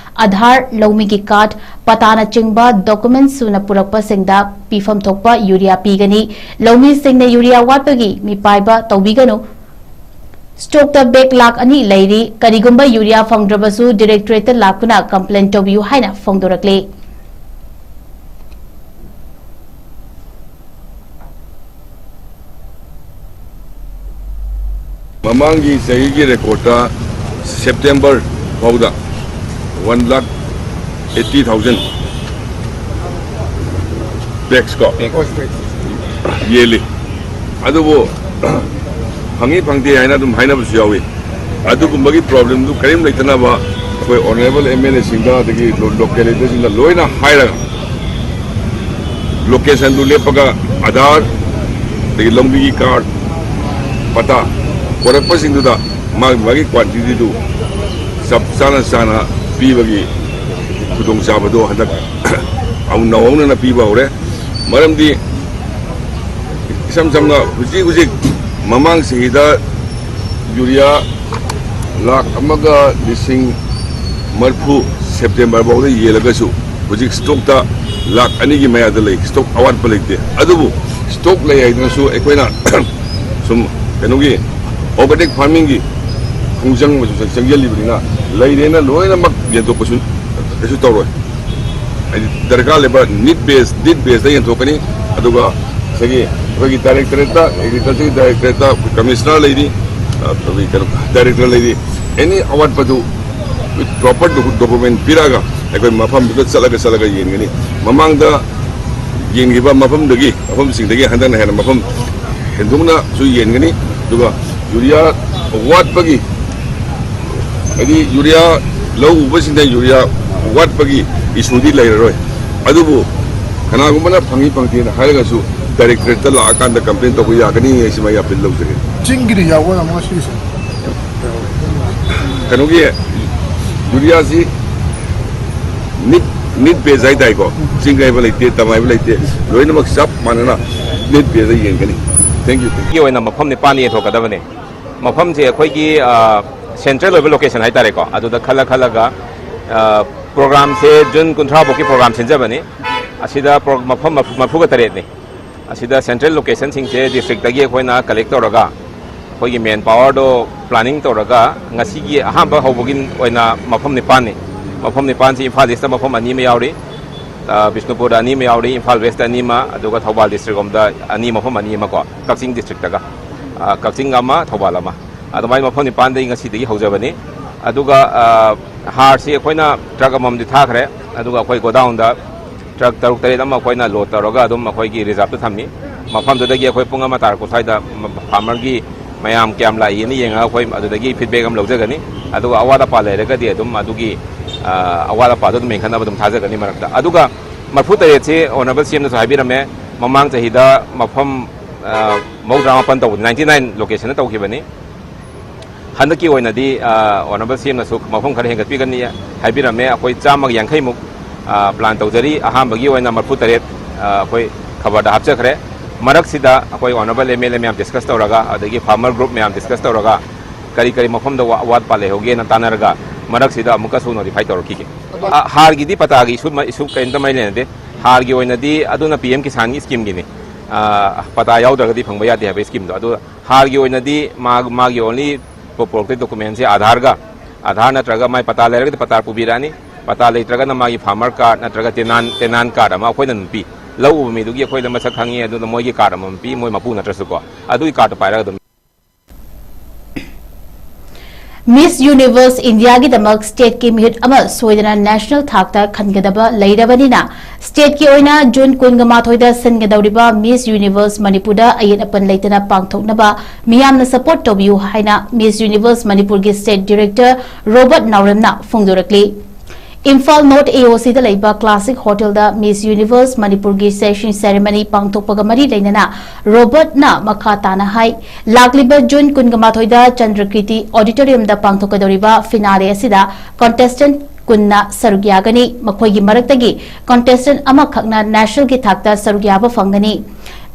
ꯑꯥꯙꯥꯔ, ꯂꯧꯃꯤꯒꯤ ꯀꯥꯔꯗ, ꯄꯇꯥꯅꯆꯤꯡꯕ ꯗꯣꯀꯨꯃꯦꯟꯠ ꯁꯨꯅ ꯄꯨꯔꯛꯄꯁꯤꯡꯗ ꯄꯤꯐꯝ ꯊꯣꯛꯄ ꯌꯨꯔꯤꯌꯥ ꯄꯤꯒꯅꯤ꯫ ꯂꯧꯃꯤꯁꯤꯡꯅ ꯌꯨꯔꯤꯌꯥ ꯋꯥꯠꯄꯒꯤ ꯃꯤꯄꯥꯏꯕ ꯇꯧꯕꯤꯒꯅꯨ꯫ ꯁ꯭ꯇꯣꯛꯇ ꯕꯦꯒ ꯂꯥꯈ ꯑꯅꯤ ꯂꯩꯔꯤ꯫ ꯀꯔꯤꯒꯨꯝꯕ ꯌꯨꯔꯤꯌꯥ ꯐꯪꯗ꯭ꯔꯕꯁꯨ ꯗꯤꯔꯦꯛꯇꯣꯔꯦꯠꯇ ꯂꯥꯛꯇꯨꯅ ꯀꯝꯄ꯭ꯂꯦꯟ ꯇꯧꯕꯤꯌꯨ ꯍꯥꯏꯅ ꯐꯣꯡꯗꯣꯔꯛꯂꯤ꯫ ꯃꯃꯥꯡꯒꯤ ꯆꯍꯤꯒꯤ ꯔꯦꯀꯣꯔꯗꯇ ꯁꯦꯞꯇꯦꯝꯕꯔ ꯐꯥꯎꯗ one lakh eighty thousand bags ꯀꯣ ꯌꯦꯜꯂꯤ꯫ ꯑꯗꯨꯕꯨ ꯐꯪꯉꯤ ꯐꯪꯗꯦ ꯍꯥꯏꯅ ꯑꯗꯨꯝ ꯍꯥꯏꯅꯕꯁꯨ ꯌꯥꯎꯏ꯫ ꯑꯗꯨꯒꯨꯝꯕꯒꯤ ꯄ꯭ꯔꯣꯕ꯭ꯂꯦꯝꯗꯨ ꯀꯔꯤꯝ ꯂꯩꯇꯅꯕ ꯑꯩꯈꯣꯏ ꯑꯣꯅꯔꯦꯕꯜ ꯑꯦꯝ ꯑꯦꯜ ꯑꯦꯁꯤꯡꯗ, ꯑꯗꯒꯤ ꯂꯣ-, ꯂꯣꯀꯦꯜ ꯂꯤꯗꯔꯁꯤꯡꯗ ꯂꯣꯏꯅ ꯍꯥꯏꯔꯒ ꯂꯣꯀꯦꯁꯟꯗꯨ ꯂꯦꯞꯄꯒ ꯑꯥꯙꯥꯔ, ꯑꯗꯒꯤ ꯂꯧꯃꯤꯒꯤ ꯀꯥꯔꯗ, ꯄꯇꯥ ꯄꯣꯔꯛꯄꯁꯤꯡꯗꯨꯗ ꯃꯥꯒꯤ ꯃꯥꯒꯤ ꯀ꯭ꯋꯥꯟꯇꯤꯇꯤꯗꯨ ꯆꯞ ꯆꯥꯅ ꯆꯥꯅ ꯄꯤꯕꯒꯤ ꯈꯨꯗꯣꯡꯆꯥꯕꯗꯣ ꯍꯟꯗꯛ ꯑꯃꯨꯛ ꯅꯧꯍꯧꯅꯅ ꯄꯤꯕ ꯍꯧꯔꯦ꯫ ꯃꯔꯝꯗꯤ ꯏꯁꯝ ꯁꯝꯅ ꯍꯧꯖꯤꯛ ꯍꯧꯖꯤꯛ ꯃꯃꯥꯡ ꯆꯍꯤꯗ ꯌꯨꯔꯤꯌꯥ ꯂꯥꯈ ꯑꯃꯒ ꯂꯤꯁꯤꯡ ꯃꯔꯤꯐꯨ ꯁꯦꯞꯇꯦꯝꯕꯔ ꯐꯥꯎꯗ ꯌꯦꯜꯂꯒꯁꯨ ꯍꯧꯖꯤꯛ ꯁ꯭ꯇꯣꯛꯇ ꯂꯥꯈ ꯑꯅꯤꯒꯤ ꯃꯌꯥꯗ ꯂꯩ, ꯁ꯭ꯇꯣꯛ ꯑꯋꯥꯠꯄ ꯂꯩꯇꯦ꯫ ꯑꯗꯨꯕꯨ ꯁ꯭ꯇꯣꯛ ꯂꯩ ꯍꯥꯏꯗꯨꯅꯁꯨ ꯑꯩꯈꯣꯏꯅ ꯁꯨꯝ ꯀꯩꯅꯣꯒꯤ ꯑꯣꯔꯒꯥꯅꯤꯛ ꯐꯥꯔꯃꯤꯡꯒꯤ ꯈꯣꯡꯖꯪ ꯑꯃꯁꯨ ꯆꯪ-, ꯆꯪꯁꯤꯜꯂꯤꯕꯅꯤꯅ ꯂꯩꯔꯦꯅ ꯂꯣꯏꯅꯃꯛ ꯌꯦꯟꯊꯣꯛꯄꯁꯨ ꯀꯩꯁꯨ ꯇꯧꯔꯣꯏ꯫ ꯍꯥꯏꯗꯤ ꯗꯔꯀꯥꯔ ꯂꯩꯕ ꯅꯤꯗ ꯕꯦꯁ, ꯅꯤꯗ ꯕꯦꯁꯇ ꯌꯦꯟꯊꯣꯛꯀꯅꯤ꯫ ꯑꯗꯨꯒ ꯉꯁꯥꯏꯒꯤ ꯑꯩꯈꯣꯏꯒꯤ ꯗꯥꯏꯔꯦꯛꯇꯣꯔꯦꯠꯇ, ꯑꯦꯒ꯭ꯔꯤꯀꯜꯆꯔꯒꯤ ꯗꯥꯏꯔꯦꯛꯇꯣꯔꯦꯠꯇ ꯀꯃꯤꯁꯅꯔ ꯂꯩꯔꯤ, ꯑꯩꯈꯣꯏꯒꯤ ꯀꯩꯅꯣ ꯗꯥꯏꯔꯦꯛꯇꯔ ꯂꯩꯔꯤ꯫ ꯑꯦꯅꯤ ꯑꯋꯥꯠꯄꯗꯨ ꯄ꯭ꯔꯣꯄꯔ ꯗꯣꯀꯨꯃꯦꯟ ꯄꯤꯔꯛꯑꯒ ꯑꯩꯈꯣꯏ ꯃꯐꯝꯗꯨꯗ ꯆꯠꯂꯒ, ꯆꯠꯂꯒ ꯌꯦꯟꯒꯅꯤ꯫ ꯃꯃꯥꯡꯗ ꯌꯦꯟꯈꯤꯕ ꯃꯐꯝꯗꯒꯤ, ꯃꯐꯝꯁꯤꯡꯗꯒꯤ ꯍꯟꯗꯛꯅ ꯍꯦꯟꯅ ꯃꯐꯝ ꯍꯦꯟꯗꯣꯛꯅꯁꯨ ꯌꯦꯟꯒꯅꯤ꯫ ꯑꯗꯨꯒ ꯌꯨꯔꯤꯌꯥ ꯋꯥꯠꯄꯒꯤ, ꯍꯥꯏꯗꯤ ꯌꯨꯔꯤꯌꯥ ꯂꯧ ꯎꯕꯁꯤꯡꯗ ꯌꯨꯔꯤꯌꯥ ꯋꯥꯠꯄꯒꯤ ꯏꯁꯨꯗꯤ ꯂꯩꯔꯔꯣꯏ꯫ ꯑꯗꯨꯕꯨ ꯀꯅꯥꯒꯨꯝꯕꯅ ꯐꯪꯏ ꯐꯪꯗꯦꯅ ꯍꯥꯏꯔꯒꯁꯨ ꯗꯥꯏꯔꯦꯛꯇꯣꯔꯦꯠꯇ ꯂꯥꯛꯑꯀꯥꯟꯗ ꯀꯝꯄ꯭ꯂꯦꯟ ꯇꯧꯕ ꯌꯥꯒꯅꯤ ꯍꯥꯏꯁꯤꯃ ꯑꯩ ꯑꯄꯤꯜ ꯂꯧꯖꯒꯦ꯫ ꯆꯤꯡꯒꯤꯗꯤ ꯌꯥꯎꯕ ꯉꯝꯃꯣꯏ ꯁꯤꯒꯤꯁꯦ꯫ ꯀꯩꯅꯣꯒꯤ ꯌꯨꯔꯤꯌꯥꯁꯤ ꯅꯤꯠ ꯅꯤꯠ ꯕꯦꯁ ꯍꯥꯏꯇꯥꯔꯦꯀꯣ, ꯆꯤꯡ ꯍꯥꯏꯕ ꯂꯩꯇꯦ, ꯇꯝ ꯍꯥꯏꯕ ꯂꯩꯇꯦ, ꯂꯣꯏꯅꯃꯛ ꯆꯞ ꯃꯥꯟꯅꯅ ꯅꯤꯠ ꯕꯦꯁꯇ ꯌꯦꯡꯒꯅꯤ꯫ Thank you, thank you꯫ ꯒꯤ ꯑꯣꯏꯅ ꯃꯐꯝ ꯅꯤꯄꯥꯟꯗ ꯌꯦꯟꯊꯣꯛꯀꯗꯕꯅꯦ꯫ ꯃꯐꯝꯁꯦ ꯑꯩꯈꯣꯏꯒꯤ ꯁꯦꯟꯇ꯭ꯔꯦꯜ ꯑꯣꯏꯕ ꯂꯣꯀꯦꯁꯟ ꯍꯥꯏꯇꯥꯔꯦꯀꯣ, ꯑꯗꯨꯗ ꯈꯜꯂ ꯈꯜꯂꯒ ꯄ꯭ꯔꯣꯒ꯭ꯔꯥꯝꯁꯦ ꯖꯨꯟ ꯀꯨꯟꯊ꯭ꯔꯥ ꯐꯥꯎꯒꯤ ꯄ꯭ꯔꯣꯒ꯭ꯔꯥꯝ ꯁꯤꯟꯖꯕꯅꯤ꯫ ꯑꯁꯤꯗ ꯄ꯭ꯔꯣ- ꯃꯐꯝ ꯃꯔꯐꯨ- ꯃꯔꯐꯨꯒ ꯇꯔꯦꯠꯅꯤ꯫ ꯑꯁꯤꯗ ꯁꯦꯟꯇ꯭ꯔꯦꯜ ꯂꯣꯀꯦꯁꯟꯁꯤꯡꯁꯦ ꯗꯤꯁꯇ꯭ꯔꯤꯛꯇꯒꯤ ꯑꯩꯈꯣꯏꯅ ꯀꯂꯦꯛ ꯇꯧꯔꯒ, ꯑꯩꯈꯣꯏꯒꯤ ꯃꯦꯟ ꯄꯥꯋꯔꯗꯣ ꯄ꯭ꯂꯥꯅꯤꯡ ꯇꯧꯔꯒ, ꯉꯁꯤꯒꯤ ꯑꯍꯥꯟꯕ ꯍꯧꯕꯒꯤ ꯑꯣꯏꯅ ꯃꯐꯝ ꯅꯤꯄꯥꯟꯅꯤ꯫ ꯃꯐꯝ ꯅꯤꯄꯥꯟꯁꯤ ꯏꯝꯐꯥꯜ ꯏꯁꯇ ꯃꯐꯝ ꯑꯅꯤ ꯑꯃ ꯌꯥꯎꯔꯤ, ꯑ, ꯕꯤꯁꯅꯨꯄꯨꯔꯗ ꯑꯅꯤ ꯑꯃ ꯌꯥꯎꯔꯤ, ꯏꯝꯐꯥꯜ ꯋꯦꯁꯇ ꯑꯅꯤ ꯑꯃ, ꯑꯗꯨꯒ ꯊꯧꯕꯥꯜ ꯗꯤꯁꯇ꯭ꯔꯤꯛ ꯂꯣꯝꯗ ꯑꯅꯤ, ꯃꯐꯝ ꯑꯅꯤ ꯑꯃꯀꯣ, ꯀꯛꯆꯤꯡ ꯗꯤꯁꯇ꯭ꯔꯤꯛꯇꯒ, ꯑ, ꯀꯛꯆꯤꯡ ꯑꯃ, ꯊꯧꯕꯥꯜ ꯑꯃ, ꯑꯗꯨꯃꯥꯏꯅ ꯃꯐꯝ ꯅꯤꯄꯥꯟꯗꯒꯤ ꯉꯁꯤꯗꯒꯤ ꯍꯧꯖꯕꯅꯤ꯫ ꯑꯗꯨꯒ, ꯑ, ꯍꯥꯔꯁꯤ ꯑꯩꯈꯣꯏꯅ ꯇ꯭ꯔꯛ ꯑꯃꯃꯝꯗꯤ ꯊꯥꯈ꯭ꯔꯦ, ꯑꯗꯨꯒ ꯑꯩꯈꯣꯏ ꯒꯣꯗꯥꯎꯟꯗ ꯇ꯭ꯔꯛ ꯇꯔꯨꯛ ꯇꯔꯦꯠ ꯑꯃ ꯑꯩꯈꯣꯏꯅ ꯂꯣꯗ ꯇꯧꯔꯒ ꯑꯗꯨꯝ ꯑꯩꯈꯣꯏꯒꯤ ꯔꯤꯖꯥꯔꯞꯇ ꯊꯝꯃꯤ꯫ ꯃꯐꯝꯗꯨꯗꯒꯤ ꯑꯩꯈꯣꯏ ꯄꯨꯡ ꯑꯃ ꯇꯥꯔꯛꯄ ꯁ꯭ꯋꯥꯏꯗ ꯐꯥꯔꯃꯔꯒꯤ ꯃꯌꯥꯝ ꯀꯌꯥꯝ ꯂꯥꯛꯏꯅ ꯌꯦꯡꯉꯒ ꯑꯩꯈꯣꯏ ꯑꯗꯨꯗꯒꯤ ꯐꯤꯗꯕꯦꯛ ꯑꯃ ꯂꯧꯖꯒꯅꯤ꯫ ꯑꯗꯨꯒ ꯑꯋꯥꯠ ꯑꯄꯥ ꯂꯩꯔꯒꯗꯤ ꯑꯗꯨꯝ ꯑꯗꯨꯒꯤ, ꯑ, ꯑꯋꯥꯠ ꯑꯄꯥꯗꯣ ꯑꯗꯨꯝ ꯃꯦꯟꯈꯠꯅꯕ ꯑꯗꯨꯝ ꯊꯥꯖꯒꯅꯤ ꯃꯔꯛꯇ꯫ ꯑꯗꯨꯒ ꯃꯔꯐꯨ ꯇꯔꯦꯠꯁꯤ ꯑꯣꯅꯔꯦꯕꯜ ꯁꯤ ꯑꯦꯝꯅꯁꯨ ꯍꯥꯏꯕꯤꯔꯝꯃꯦ, ꯃꯃꯥꯡ ꯆꯍꯤꯗ ꯃꯐꯝ, ꯑ, ꯃꯧꯗ꯭ꯔꯥ ꯃꯥꯄꯟ ꯇꯧꯕꯗ ninety nine locationꯗ ꯇꯧꯈꯤꯕꯅꯤ꯫ ꯍꯟꯗꯛꯀꯤ ꯑꯣꯏꯅꯗꯤ, ꯑ, ꯑꯣꯅꯔꯦꯕꯜ ꯁꯤ ꯑꯦꯝꯅꯁꯨ ꯃꯐꯝ ꯈꯔ ꯍꯦꯟꯒꯠꯄꯤꯒꯅꯤ ꯍꯥꯏꯕꯤꯔꯝꯃꯦ꯫ ꯑꯩꯈꯣꯏ ꯆꯥꯝꯃꯒ ꯌꯥꯡꯈꯩꯃꯨꯛ, ꯑ, ꯄ꯭ꯂꯥꯟ ꯇꯧꯖꯔꯤ꯫ ꯑꯍꯥꯟꯕꯒꯤ ꯑꯣꯏꯅ ꯃꯔꯐꯨ ꯇꯔꯦꯠ, ꯑ, ꯑꯩꯈꯣꯏ ꯈꯕꯔꯗ ꯍꯥꯞꯆꯈ꯭ꯔꯦ꯫ ꯃꯔꯛꯁꯤꯗ ꯑꯩꯈꯣꯏ ꯑꯣꯅꯔꯦꯕꯜ ꯑꯦꯝ ꯑꯦꯜ ꯑꯦ ꯃꯌꯥꯝ ꯗꯤꯁꯀꯁ ꯇꯧꯔꯒ, ꯑꯗꯒꯤ ꯐꯥꯔꯃꯔ ꯒ꯭ꯔꯨꯞ ꯃꯌꯥꯝ ꯗꯤꯁꯀꯁ ꯇꯧꯔꯒ, ꯀꯔꯤ ꯀꯔꯤ ꯃꯐꯝꯗ ꯋꯥ- ꯑꯋꯥꯠ ꯑꯄꯥ ꯂꯩꯍꯧꯒꯦꯅ ꯇꯥꯟꯅꯔꯒ, ꯃꯔꯛꯁꯤꯗ ꯑꯃꯨꯛꯀꯁꯨ ꯅꯣꯇꯤꯐꯥꯏ ꯇꯧꯔꯛꯈꯤꯒꯦ꯫ ꯑ, ꯍꯥꯔꯒꯤꯗꯤ ꯄꯇꯥꯒꯤ ꯏꯁꯨ ꯃ- ꯏꯁꯨ ꯀꯔꯤꯝꯇ ꯃꯔꯤ ꯂꯩꯅꯗꯦ꯫ ꯍꯥꯔꯒꯤ ꯑꯣꯏꯅꯗꯤ ꯑꯗꯨꯅ ꯄꯤ ꯑꯦꯝ ꯀꯤꯁꯥꯟꯒꯤ ꯁ꯭ꯀꯤꯝꯒꯤꯅꯤ꯫ ꯑ, ꯄꯇꯥ ꯌꯥꯎꯗ꯭ꯔꯒꯗꯤ ꯐꯪꯕ ꯌꯥꯗꯦ ꯍꯥꯏꯕ ꯁ꯭ꯀꯤꯝꯗꯣ꯫ ꯑꯗꯨ ꯍꯥꯔꯒꯤ ꯑꯣꯏꯅꯗꯤ ꯃꯥ- ꯃꯥꯒꯤ ꯑꯣꯟꯂꯤ ꯄꯨꯔꯛꯇꯣꯏ ꯗꯣꯀꯨꯃꯦꯟꯁꯦ ꯑꯥꯙꯥꯔꯒ, ꯑꯥꯙꯥꯔ ꯅꯠꯇ꯭ꯔꯒ ꯃꯥꯏ ꯄꯇꯥ ꯂꯩꯔꯒꯗꯤ ꯄꯇꯥ ꯄꯨꯕꯤꯔꯛꯑꯅꯤ, ꯄꯇꯥ ꯂꯩꯇ꯭ꯔꯒꯅ ꯃꯥꯒꯤ ꯐꯥꯔꯃꯔ ꯀꯥꯔꯗ ꯅꯠꯇ꯭ꯔꯒ ꯇꯦꯅꯥꯟ ꯇꯦꯅꯥꯟ ꯀꯥꯔꯗ ꯑꯃ ꯑꯩꯈꯣꯏꯅ ꯑꯗꯨꯝ ꯄꯤ꯫ ꯂꯧ ꯎꯕ ꯃꯤꯗꯨꯒꯤ ꯑꯩꯈꯣꯏꯗ ꯃꯁꯛ ꯈꯪꯉꯤ, ꯑꯗꯨꯅ ꯃꯣꯏꯒꯤ ꯀꯥꯔꯗ ꯑꯃꯃꯝ ꯄꯤ, ꯃꯣꯏ ꯃꯄꯨ ꯅꯠꯇ꯭ꯔꯁꯨꯀꯣ, ꯑꯗꯨꯒꯤ ꯀꯥꯔꯗꯇꯣ ꯄꯥꯏꯔꯒ ꯑꯗꯨꯝ꯫ Miss Universe Indiaꯒꯤꯗꯃꯛ stateꯀꯤ ꯃꯤꯍꯨꯠ ꯑꯃ ꯁꯣꯏꯗꯅ national ꯊꯥꯛꯇ ꯈꯟꯒꯗꯕ ꯂꯩꯔꯕꯅꯤꯅ, stateꯀꯤ ꯑꯣꯏꯅ June ꯀꯨꯟꯒ ꯃꯥꯊꯣꯏꯗ ꯁꯤꯟꯒꯗꯧꯔꯤꯕ Miss Universe ꯃꯅꯤꯄꯨꯔꯗ ꯑꯌꯦꯠ ꯑꯄꯟ ꯂꯩꯇꯅ ꯄꯥꯡꯊꯣꯛꯅꯕ ꯃꯤꯌꯥꯝꯅ support ꯇꯧꯕꯤꯌꯨ ꯍꯥꯏꯅ Miss Universe ꯃꯅꯤꯄꯨꯔꯒꯤ state director ꯔꯣꯕꯔꯠ ꯅꯥꯎꯔꯦꯝꯅ ꯐꯣꯡꯗꯣꯔꯛꯂꯤ꯫ ꯏꯝꯐꯥꯜ North AOCꯗ ꯂꯩꯕ Classic Hotelꯗ Miss Universe ꯃꯅꯤꯄꯨꯔꯒꯤ sacking ceremony ꯄꯥꯡꯊꯣꯛꯄꯒ ꯃꯔꯤ ꯂꯩꯅꯅ ꯔꯣꯕꯔꯠꯅ ꯃꯈꯥ ꯇꯥꯅ ꯍꯥꯏ, ꯂꯥꯛꯂꯤꯕ June ꯀꯨꯟꯒ ꯃꯥꯊꯣꯏꯗ ꯆꯟꯗ꯭ꯔꯀꯤꯔꯇꯤ Auditoriumꯗ ꯄꯥꯡꯊꯣꯛꯀꯗꯧꯔꯤꯕ finale ꯑꯁꯤꯗ contestant ꯀꯨꯟꯅ ꯁꯔꯨꯛ ꯌꯥꯒꯅꯤ꯫ ꯃꯈꯣꯏꯒꯤ ꯃꯔꯛꯇꯒꯤ contestant ꯑꯃꯈꯛꯅ nationalꯒꯤ ꯊꯥꯛꯇ ꯁꯔꯨꯛ ꯌꯥꯕ ꯐꯪꯒꯅꯤ꯫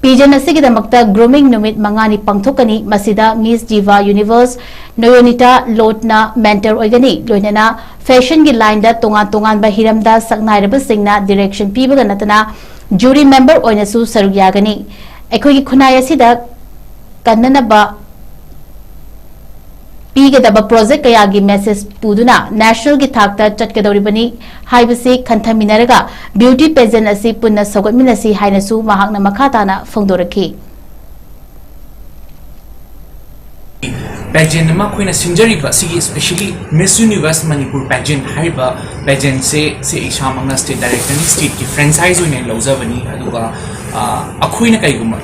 Pageant ꯑꯁꯤꯒꯤꯗꯃꯛꯇ grooming ꯅꯨꯃꯤꯠ ꯃꯉꯥꯅꯤ ꯄꯥꯡꯊꯣꯛꯀꯅꯤ꯫ ꯃꯁꯤꯗ Miss Diva Universe ꯅꯣꯌꯣꯅꯤꯇꯥ ꯂꯣꯠꯅ mentor ꯑꯣꯏꯒꯅꯤ꯫ ꯂꯣꯏꯅꯅ fashionꯒꯤ lineꯗ ꯇꯣꯉꯥꯟ ꯇꯣꯉꯥꯟꯕ ꯍꯤꯔꯝꯗ ꯁꯛꯅꯥꯏꯔꯕꯁꯤꯡꯅ direction ꯄꯤꯕꯒ ꯅꯠꯇꯅ jury member ꯑꯣꯏꯅꯁꯨ ꯁꯔꯨꯛ ꯌꯥꯒꯅꯤ꯫ ꯑꯩꯈꯣꯏꯒꯤ ꯈꯨꯟꯅꯥꯏ ꯑꯁꯤꯗ ꯀꯟꯅꯅꯕ ꯄꯤꯒꯗꯕ project ꯀꯌꯥꯒꯤ message ꯄꯨꯗꯨꯅ nationalꯒꯤ ꯊꯥꯛꯇ ꯆꯠꯀꯗꯧꯔꯤꯕꯅꯤ ꯍꯥꯏꯕꯁꯤ ꯈꯟꯊꯃꯤꯟꯅꯔꯒ beauty pageant ꯑꯁꯤ ꯄꯨꯟꯅ ꯁꯧꯒꯠꯃꯤꯟꯅꯁꯤ ꯍꯥꯏꯅꯁꯨ ꯃꯍꯥꯛꯅ ꯃꯈꯥ ꯇꯥꯅ ꯐꯣꯡꯗꯣꯔꯛꯈꯤ꯫ Pageant ꯑꯃ ꯑꯩꯈꯣꯏꯅ ꯁꯤꯟꯖꯔꯤꯕ ꯑꯁꯤꯒꯤ, especially Miss Universe Manipur Pageant ꯍꯥꯏꯔꯤꯕ pageantꯁꯦ, ꯁꯤ ꯑꯩ ꯏꯁꯥꯃꯛꯅ state directorꯅꯤ, stateꯀꯤ franchise ꯑꯣꯏꯅ ꯂꯧꯖꯕꯅꯤ꯫ ꯑꯗꯨꯒ ꯑ, ꯑꯩꯈꯣꯏꯅ ꯀꯩꯒꯨꯝꯕ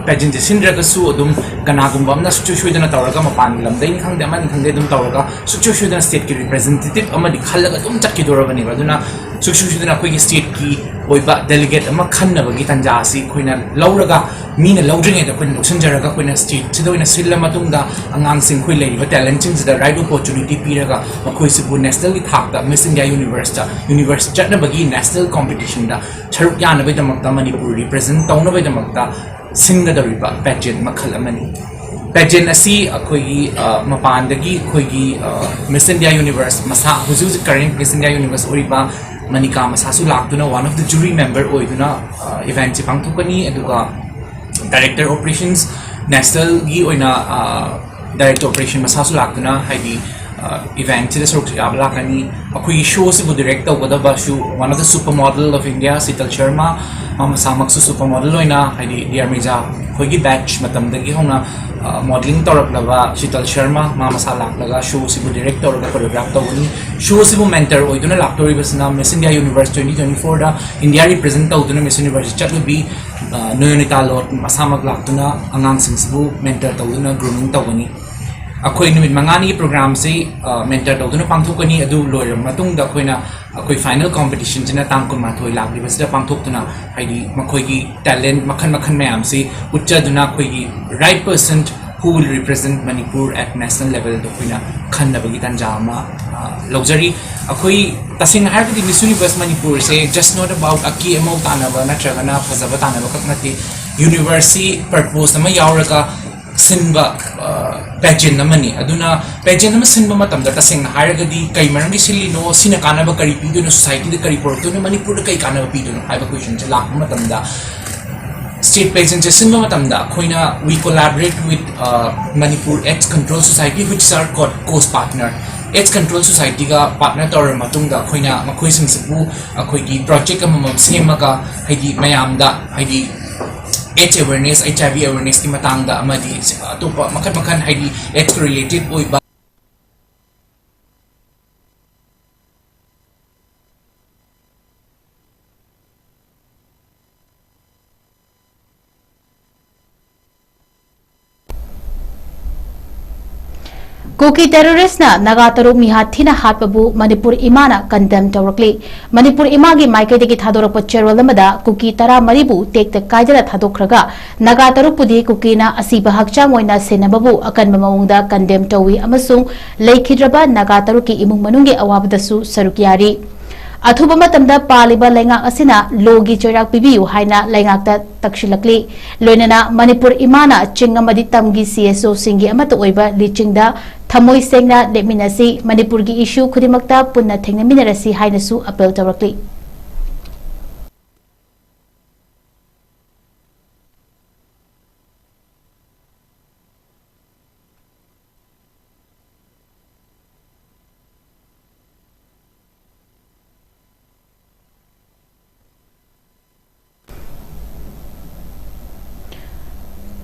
pageantꯁꯦ ꯁꯤꯟꯗ꯭ꯔꯒꯁꯨ, ꯑꯗꯨꯝ ꯀꯅꯥꯒꯨꯝꯕ ꯑꯃꯅ ꯁꯨꯡꯁꯣꯏ ꯁꯣꯏꯗꯅ ꯇꯧꯔꯒ, ꯃꯄꯥꯟ ꯂꯝꯗꯒꯤꯅꯤ ꯈꯪꯗꯦ, ꯑꯃꯅꯤ ꯈꯪꯗꯦ, ꯑꯗꯨꯝ ꯇꯧꯔꯒ ꯁꯨꯡꯁꯣꯏ ꯁꯣꯏꯗꯅ stateꯀꯤ representative ꯑꯃꯗꯤ ꯈꯜꯂꯒ ꯑꯗꯨꯝ ꯆꯠꯈꯤꯗꯣꯔꯕꯅꯦꯕ꯫ ꯑꯗꯨꯅ ꯁꯨꯡꯁꯣꯏ ꯁꯣꯏꯗꯅ ꯑꯩꯈꯣꯏꯒꯤ stateꯀꯤ ꯑꯣꯏꯕ delegate ꯑꯃ ꯈꯟꯅꯕꯒꯤ ꯇꯥꯟꯖꯥ ꯑꯁꯤ ꯑꯩꯈꯣꯏꯅ ꯂꯧꯔꯒ, ꯃꯤꯅ ꯂꯧꯗ꯭ꯔꯤꯉꯩꯗ ꯑꯩꯈꯣꯏꯅ ꯂꯧꯁꯤꯟꯖꯔꯒ, ꯑꯩꯈꯣꯏꯅ stateꯁꯤꯗ ꯑꯣꯏꯅ ꯁꯤꯜꯂ ꯃꯇꯨꯡꯗ, ꯑꯉꯥꯡꯁꯤꯡ, ꯑꯩꯈꯣꯏ ꯂꯩꯔꯤꯕ talentꯁꯤꯡꯁꯤꯗ right opportunity ꯄꯤꯔꯒ, ꯃꯈꯣꯏꯁꯤꯕꯨ nationalꯒꯤ ꯊꯥꯛꯇ Miss India Universeꯇ, universe ꯆꯠꯅꯕꯒꯤ national competitionꯗ ꯁꯔꯨꯛ ꯌꯥꯅꯕꯒꯤꯗꯃꯛꯇ, ꯃꯅꯤꯄꯨꯔ represent ꯇꯧꯅꯕꯒꯤꯗꯃꯛꯇ ꯁꯤꯟꯒꯗꯧꯔꯤꯕ pageant ꯃꯈꯜ ꯑꯃꯅꯤ꯫ Pageant ꯑꯁꯤ ꯑꯩꯈꯣꯏꯒꯤ, ꯑ, ꯃꯄꯥꯟꯗꯒꯤ ꯑꯩꯈꯣꯏꯒꯤ, ꯑ, Miss India Universe ꯃꯁꯥ, ꯍꯧꯖꯤꯛ ꯍꯧꯖꯤꯛ current Miss India Universe ꯑꯣꯏꯔꯤꯕ ꯃꯅꯤꯀꯥ ꯃꯁꯥꯁꯨ ꯂꯥꯛꯇꯨꯅ one of the jury member ꯑꯣꯏꯗꯨꯅ, ꯑ, eventꯁꯤ ꯄꯥꯡꯊꯣꯛꯀꯅꯤ꯫ ꯑꯗꯨꯒ Director Operations nationalꯒꯤ ꯑꯣꯏꯅ, ꯑ, director operation ꯃꯁꯥꯁꯨ ꯂꯥꯛꯇꯨꯅ, ꯍꯥꯏꯗꯤ, ꯑ, eventꯁꯤꯗ ꯁꯔꯨꯛ ꯌꯥꯕ ꯂꯥꯛꯀꯅꯤ꯫ ꯑꯩꯈꯣꯏꯒꯤ showꯁꯤꯕꯨ direct ꯇꯧꯒꯗꯕꯁꯨ one of the super model of India, Sheetal Sharma, ꯃꯥ ꯃꯁꯥꯃꯛꯁꯨ super model ꯑꯣꯏꯅ, ꯍꯥꯏꯗꯤ, ꯗꯤ ꯑꯥꯔ ꯃꯤꯔꯖꯥ ꯑꯩꯈꯣꯏꯒꯤ batch ꯃꯇꯝꯗꯒꯤ ꯍꯧꯅ, ꯑ, modeling ꯇꯧꯔꯛꯂꯕ ꯁꯤꯇꯜ ꯁꯔꯃ, ꯃꯥ ꯃꯁꯥ ꯂꯥꯛꯂꯒ showꯁꯤꯕꯨ direct ꯇꯧꯔꯒ choreograph ꯇꯧꯒꯅꯤ꯫ Showꯁꯤꯕꯨ mentor ꯑꯣꯏꯗꯨꯅ ꯂꯥꯛꯇꯧꯔꯤꯕꯁꯤꯅ Miss India Universe twenty twenty fourꯗ India represent ꯇꯧꯗꯨꯅ Miss Universe ꯆꯠꯂꯨꯕꯤ, ꯑ, ꯅꯣꯌꯣꯅꯤꯇꯥ ꯂꯣꯠ ꯃꯁꯥꯃꯛ ꯂꯥꯛꯇꯨꯅ ꯑꯉꯥꯡꯁꯤꯡꯁꯤꯕꯨ mentor ꯇꯧꯗꯨꯅ grooming ꯇꯧꯒꯅꯤ꯫ ꯑꯩꯈꯣꯏ ꯅꯨꯃꯤꯠ ꯃꯉꯥꯅꯤꯒꯤ programꯁꯤ, ꯑ, mentor ꯇꯧꯗꯨꯅ ꯄꯥꯡꯊꯣꯛꯀꯅꯤ꯫ ꯑꯗꯨ ꯂꯣꯏꯔꯕ ꯃꯇꯨꯡꯗ ꯑꯩꯈꯣꯏꯅ ꯑꯩꯈꯣꯏ final competitionꯁꯤꯅ ꯇꯥꯡ ꯀꯨꯟꯃꯥꯊꯣꯏ ꯂꯥꯛꯂꯤꯕꯁꯤꯗ ꯄꯥꯡꯊꯣꯛꯇꯨꯅ, ꯍꯥꯏꯗꯤ, ꯃꯈꯣꯏꯒꯤ talent ꯃꯈꯜ ꯃꯈꯜ ꯃꯌꯥꯝꯁꯤ ꯎꯠꯆꯗꯨꯅ ꯑꯩꯈꯣꯏꯒꯤ right percent Who will represent Manipur at national level ꯑꯗꯣ ꯑꯩꯈꯣꯏꯅ ꯈꯟꯅꯕꯒꯤ ꯇꯥꯟꯖꯥ ꯑꯃ ꯑ, ꯂꯧꯖꯔꯤ꯫ ꯑꯩꯈꯣꯏ ꯇꯁꯦꯡꯅ ꯍꯥꯏꯔꯒꯗꯤ Miss Universe ꯃꯅꯤꯄꯨꯔꯁꯦ just not about ꯑꯀꯦ ꯑꯃꯧ ꯇꯥꯟꯅꯕ ꯅꯠꯇ꯭ꯔꯒꯅ ꯐꯖꯕ ꯇꯥꯟꯅꯕ ꯈꯛ ꯅꯠꯇꯦ꯫ Universeꯁꯤ purpose ꯑꯃ ꯌꯥꯎꯔꯒ ꯁꯤꯟꯕ pageant ꯑꯃꯅꯤ꯫ ꯑꯗꯨꯅ pageant ꯑꯃ ꯁꯤꯟꯕ ꯃꯇꯝꯗ ꯇꯁꯦꯡꯅ ꯍꯥꯏꯔꯒꯗꯤ ꯀꯩ ꯃꯔꯝꯒꯤ ꯁꯤꯜꯂꯤꯅꯣ, ꯁꯤꯅ ꯀꯥꯟꯅꯕ ꯀꯔꯤ ꯄꯤꯗꯣꯏꯅꯣ, societyꯗ ꯀꯔꯤ ꯄꯨꯔꯛꯇꯣꯏꯅꯣ, ꯃꯅꯤꯄꯨꯔꯗ ꯀꯩ ꯀꯥꯟꯅꯕ ꯄꯤꯗꯣꯏꯅꯣ ꯍꯥꯏꯕ questionꯁꯦ ꯂꯥꯛꯄ ꯃꯇꯝꯗ, state pageantꯁꯦ ꯁꯤꯟꯕ ꯃꯇꯝꯗ ꯑꯩꯈꯣꯏꯅ we collaborate with Manipur AIDS Control Society, which is our co- co-partner. AIDS Control Societyꯒ partner ꯇꯧꯔꯕ ꯃꯇꯨꯡꯗ ꯑꯩꯈꯣꯏꯅ ꯃꯈꯣꯏꯁꯤꯡꯁꯤꯕꯨ ꯑꯩꯈꯣꯏꯒꯤ project ꯑꯃꯃꯝ ꯁꯦꯝꯃꯒ, ꯍꯥꯏꯗꯤ ꯃꯌꯥꯝꯗ ꯍꯥꯏꯗꯤ AIDS awareness, HIV awarenessꯀꯤ ꯃꯇꯥꯡꯗ ꯑꯃꯗꯤ ꯑꯇꯣꯞꯄ ꯃꯈꯜ ꯃꯈꯜ ꯍꯥꯏꯗꯤ AIDS related ꯑꯣꯏꯕ ꯀꯨꯀꯤ terroristꯅ ꯅꯥꯒꯥ ꯇꯔꯨꯛ ꯃꯤꯍꯥꯠ ꯊꯤꯅ ꯍꯥꯠꯄꯕꯨ ꯃꯅꯤꯄꯨꯔ ꯏꯃꯥꯅ condemn ꯇꯧꯔꯛꯂꯤ꯫ ꯃꯅꯤꯄꯨꯔ ꯏꯃꯥꯒꯤ ꯃꯥꯏꯀꯩꯗꯒꯤ ꯊꯥꯗꯣꯔꯛꯄ ꯆꯦꯔꯣꯜ ꯑꯃꯗ ꯀꯨꯀꯤ ꯇꯔꯥꯃꯔꯤꯕꯨ ꯇꯦꯛꯇ ꯀꯥꯏꯗꯅ ꯊꯥꯗꯣꯛꯈ꯭ꯔꯒ ꯅꯥꯒꯥ ꯇꯔꯨꯛꯄꯨꯗꯤ ꯀꯨꯀꯤꯅ ꯑꯁꯤꯕ ꯍꯛꯆꯥꯡ ꯑꯣꯏꯅ ꯁꯦꯟꯅꯕꯕꯨ ꯑꯀꯟꯕ ꯃꯑꯣꯡꯗ condemn ꯇꯧꯏ ꯑꯃꯁꯨꯡ ꯂꯩꯈꯤꯗ꯭ꯔꯕ ꯅꯥꯒꯥ ꯇꯔꯨꯛꯀꯤ ꯏꯃꯨꯡ ꯃꯅꯨꯡꯒꯤ ꯑꯋꯥꯕꯗꯁꯨ ꯁꯔꯨꯛ ꯌꯥꯔꯤ꯫ ꯑꯊꯨꯕ ꯃꯇꯝꯗ ꯄꯥꯜꯂꯤꯕ ꯂꯩꯉꯥꯛ ꯑꯁꯤꯅ ꯂꯣꯒꯤ ꯆꯩꯔꯥꯛ ꯄꯤꯕꯤꯌꯨ ꯍꯥꯏꯅ ꯂꯩꯉꯥꯛꯇ ꯇꯛꯁꯤꯜꯂꯛꯂꯤ꯫ ꯂꯣꯏꯅꯅ ꯃꯅꯤꯄꯨꯔ ꯏꯃꯥꯅ ꯆꯤꯡ ꯑꯃꯗꯤ ꯇꯝꯒꯤ CSOꯁꯤꯡꯒꯤ ꯑꯃꯠꯇ ꯑꯣꯏꯕ ꯂꯤꯆꯤꯡꯗ ꯊꯃꯣꯏ ꯁꯦꯡꯅ ꯂꯦꯞꯃꯤꯟꯅꯁꯤ, ꯃꯅꯤꯄꯨꯔꯒꯤ issue ꯈꯨꯗꯤꯡꯃꯛꯇ ꯄꯨꯟꯅ ꯊꯦꯡꯅꯃꯤꯟꯅꯔꯁꯤ ꯍꯥꯏꯅꯁꯨ appeal ꯇꯧꯔꯛꯂꯤ꯫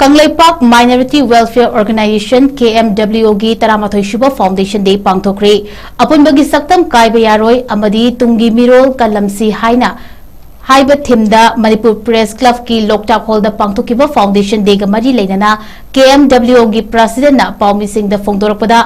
Kangleipak Minority Welfare Organisation, KMWOꯒꯤ ꯇꯔꯥꯃꯥꯊꯣꯏ ꯁꯨꯕ Foundation Day ꯄꯥꯡꯊꯣꯛꯈ꯭ꯔꯦ꯫ ꯑꯄꯨꯟꯕꯒꯤ ꯁꯛꯇꯝ ꯀꯥꯏꯕ ꯌꯥꯔꯣꯏ ꯑꯃꯗꯤ ꯇꯨꯡꯒꯤ ꯃꯤꯔꯣꯜ ꯀꯜꯂꯝꯁꯤ ꯍꯥꯏꯅ ꯍꯥꯏꯕ ꯊꯤꯝꯗ ꯃꯅꯤꯄꯨꯔ ꯄ꯭ꯔꯦꯁ ꯀ꯭ꯂꯕꯀꯤ ꯂꯣꯛꯇꯥꯛ ꯍꯣꯜꯗ ꯄꯥꯡꯊꯣꯛꯈꯤꯕ ꯐꯥꯎꯟꯗꯦꯁꯟ ꯗꯦꯒ ꯃꯔꯤ ꯂꯩꯅꯅ ꯀꯦ ꯑꯦꯝ ꯗꯕ꯭ꯂꯤꯎ ꯑꯣꯒꯤ ꯄ꯭ꯔꯁꯤꯗꯦꯟꯠꯅ ꯄꯥꯎꯃꯤꯁꯤꯡꯗ ꯐꯣꯡꯗꯣꯔꯛꯄꯗ,